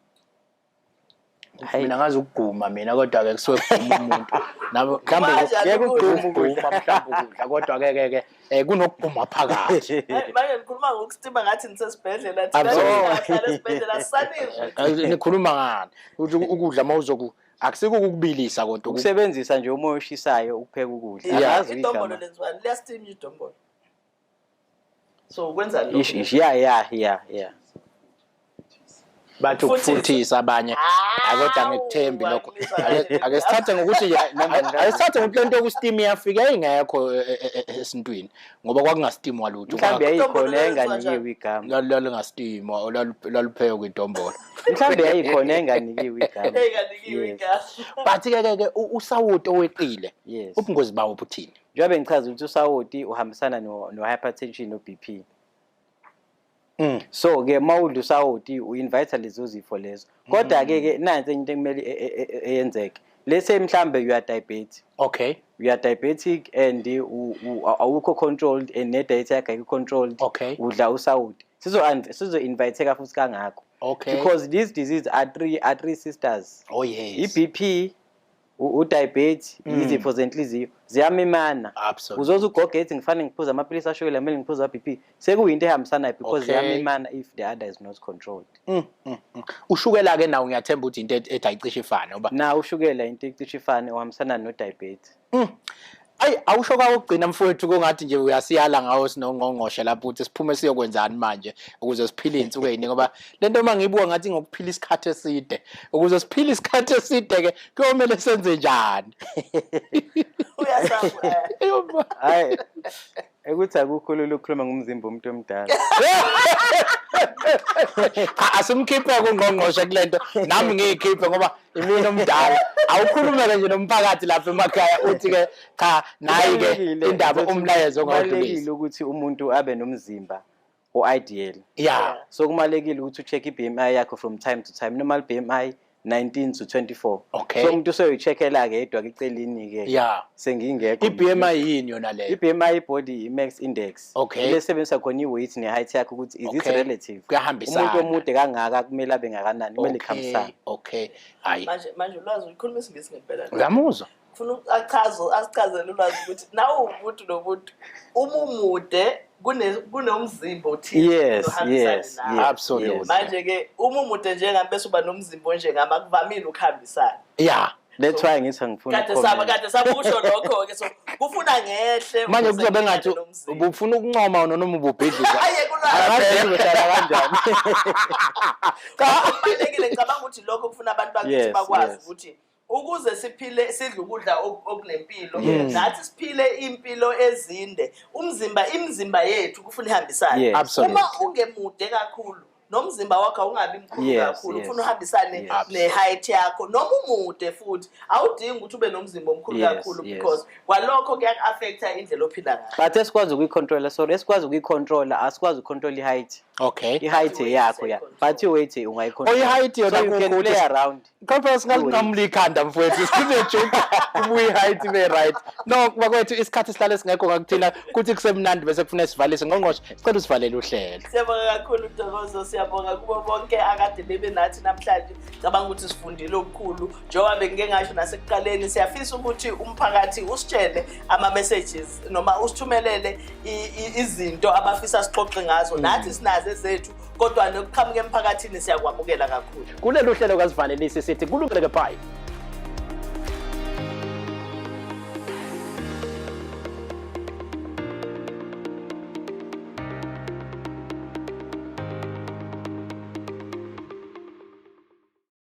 Mina ngazi ukuguma mina, kodwa-ke kusuke kuguma umuntu. Nabo mhlawumbe Kanjani ukuguma mhlawumbe ukudla, kodwa-ke ke ke kunokuguma phakathi. Manje nikhuluma ngokustima ngathi nisesibhedlela, thina sihlala esibhedlela sisanizwe. Nikhuluma ngani? Ukuthi ukudla mawuzoku akusiko ukukubilisa kodwa ukusebenzisa nje umoya oshisayo ukupheka ukudla. Akazi idombolo lenziwani, liyastima idombolo. So ukwenza lokho. Ish, yeah. Bathi ukufuthisa abanye, kodwa ngikuthembi lokho. Ake sithathe ngokuthi ake sithathe ngokuthi lento yokustima iyafika yayingekho esintwini, ngoba kwakungastimwa lutho. Mhlawumbe yayikhona enganikiwe igama. Lalingastimwa, laluphekwa idombolo. Mhlawumbe yayikhona enganikiwe igama. Enganikiwe igama. But ke ke usawoti oweqile, ubungozi bawo buthini? Njengoba ngichaza ukuthi usawoti uhambisana no hypertension no BP. So ke mawudla usawoti uinvite lezo zifo lezo. Kodwa ke ke nansi into ekumele eyenzeke. Let's say mhlambe you are diabetic. Okay. You are diabetic and awukho controlled and ne diet yakho ayikho controlled. Udla usawoti. Sizo inviteka futhi kangakho. Because these diseases are three sisters. Oh yes. I-BP, u-diabetes, izifo zenhliziyo ziyamimana. Uzoze ugoge ethi ngifanele ngiphuze amaphilisi ashukela, kumele ngiphuze BP. Sekuyinto ehambisanayo because ziyamimana if the other is not controlled. Ushukela ke nawo ngiyathemba ukuthi into ethi ayicishe ifane ngoba na ushukela into ecishe ifane uhambisana no diabetes. Ayi awusho kwakugcina mfowethu kungathi nje uyasiyala ngawo sinongqongqoshe lapho ukuthi siphume siyokwenzani manje ukuze siphile insuku eziningi, ngoba lento uma ngiyibuka ngathi ngokuphila isikhathi eside, ukuze siphile isikhathi eside ke kuyomele senze njani? Uyasaba. Hayi ukuthi akukho lula ukukhuluma ngomzimba womuntu omdala. Asimkhiphe kungqongqoshe kulento, nami ngiyikhiphe ngoba imina omdala. Awukhulumeke nje nomphakathi lapha emakhaya uthi ke cha nayi ke indaba umlayezo ongawadlulisi. Kubalulekile ukuthi umuntu abe nomzimba o-ideal. So kubalulekile ukuthi ucheck i-BMI yakho from time to time. Normal BMI 19 to 24. So umuntu usoyicheckela ke yedwa eceleni ke. Sengingekho. I-BMI yini yona leyo? I-BMI body mass index. Ile sebenzisa khona i-weight ne-height yakho ukuthi is it relative. Kuyahambisana. Umuntu omude kangaka kumele abe ngakanani, kumele ikhambisane. Hayi. Manje ulwazi uyikhuluma isiNgisi ngempela. Uyamuzwa? Ufuna asichazele ulwazi ukuthi nawe umuntu nomuntu uma umude kunomzimba othile ohambisana nawe. Absolutely. Manje ke uma umude njengami bese uba nomzimba onjengami akuvamile ukuhambisana. That's why ngithi angifuni Kade saba kade saba usho lokho ke, so kufuna ngehle. Manje kuzobe ngathi ubufuna ukuncoma noma ububhidliza. Hayi kulwa. Uhlala kanjani? Kubalulekile ngicabanga ukuthi lokho kufuna abantu bakithi bakwazi ukuthi ukuze siphile sidle ukudla okunempilo, nathi siphile impilo ezinde, umzimba imizimba yethu kufuna ihambisane. Uma ungemude kakhulu Nomzimba wakho awungabi mkhulu kakhulu, ufuna uhambisane ne-height yakho. Noma umude futhi, awudingi ukuthi ube nomzimba omkhulu kakhulu, because kwalokho kuyaku-affecta indlela ophila ngayo. But esikwazi ukuyicontrola, sorry, esikwazi ukuyicontrola, asikwazi ukucontrola i-height. I-height yakho, ya, but i-weight ungayicontrol. Oh, i-height yona So you can kuwukuthi- play around. Kodwa singalinqamula ikhanda, mfowethu, sinejoke, ibuye i-height ibe right. No, bakwethu, isikhathi sihlale singekho ngakuthina, kuthi kusemnandi bese kufuna sivalise. Ngqongqoshe, sicela usivalele uhlelo. Siyabonga kakhulu, Ntokozo. Siyabonga kubo bonke akade bebe nathi namhlanje. Cabanga ukuthi sifundile okukhulu. Njengoba bengike ngasho nasekuqaleni, siyafisa ukuthi umphakathi usitshele ama-messages noma usithumelele izinto abafisa sixoxe ngazo. Nathi sinazo ezethu, kodwa nokuqhamuka emphakathini siyakwamukela kakhulu. Kulelu hlelo kazivalelisi sithi kulungile ke, bye.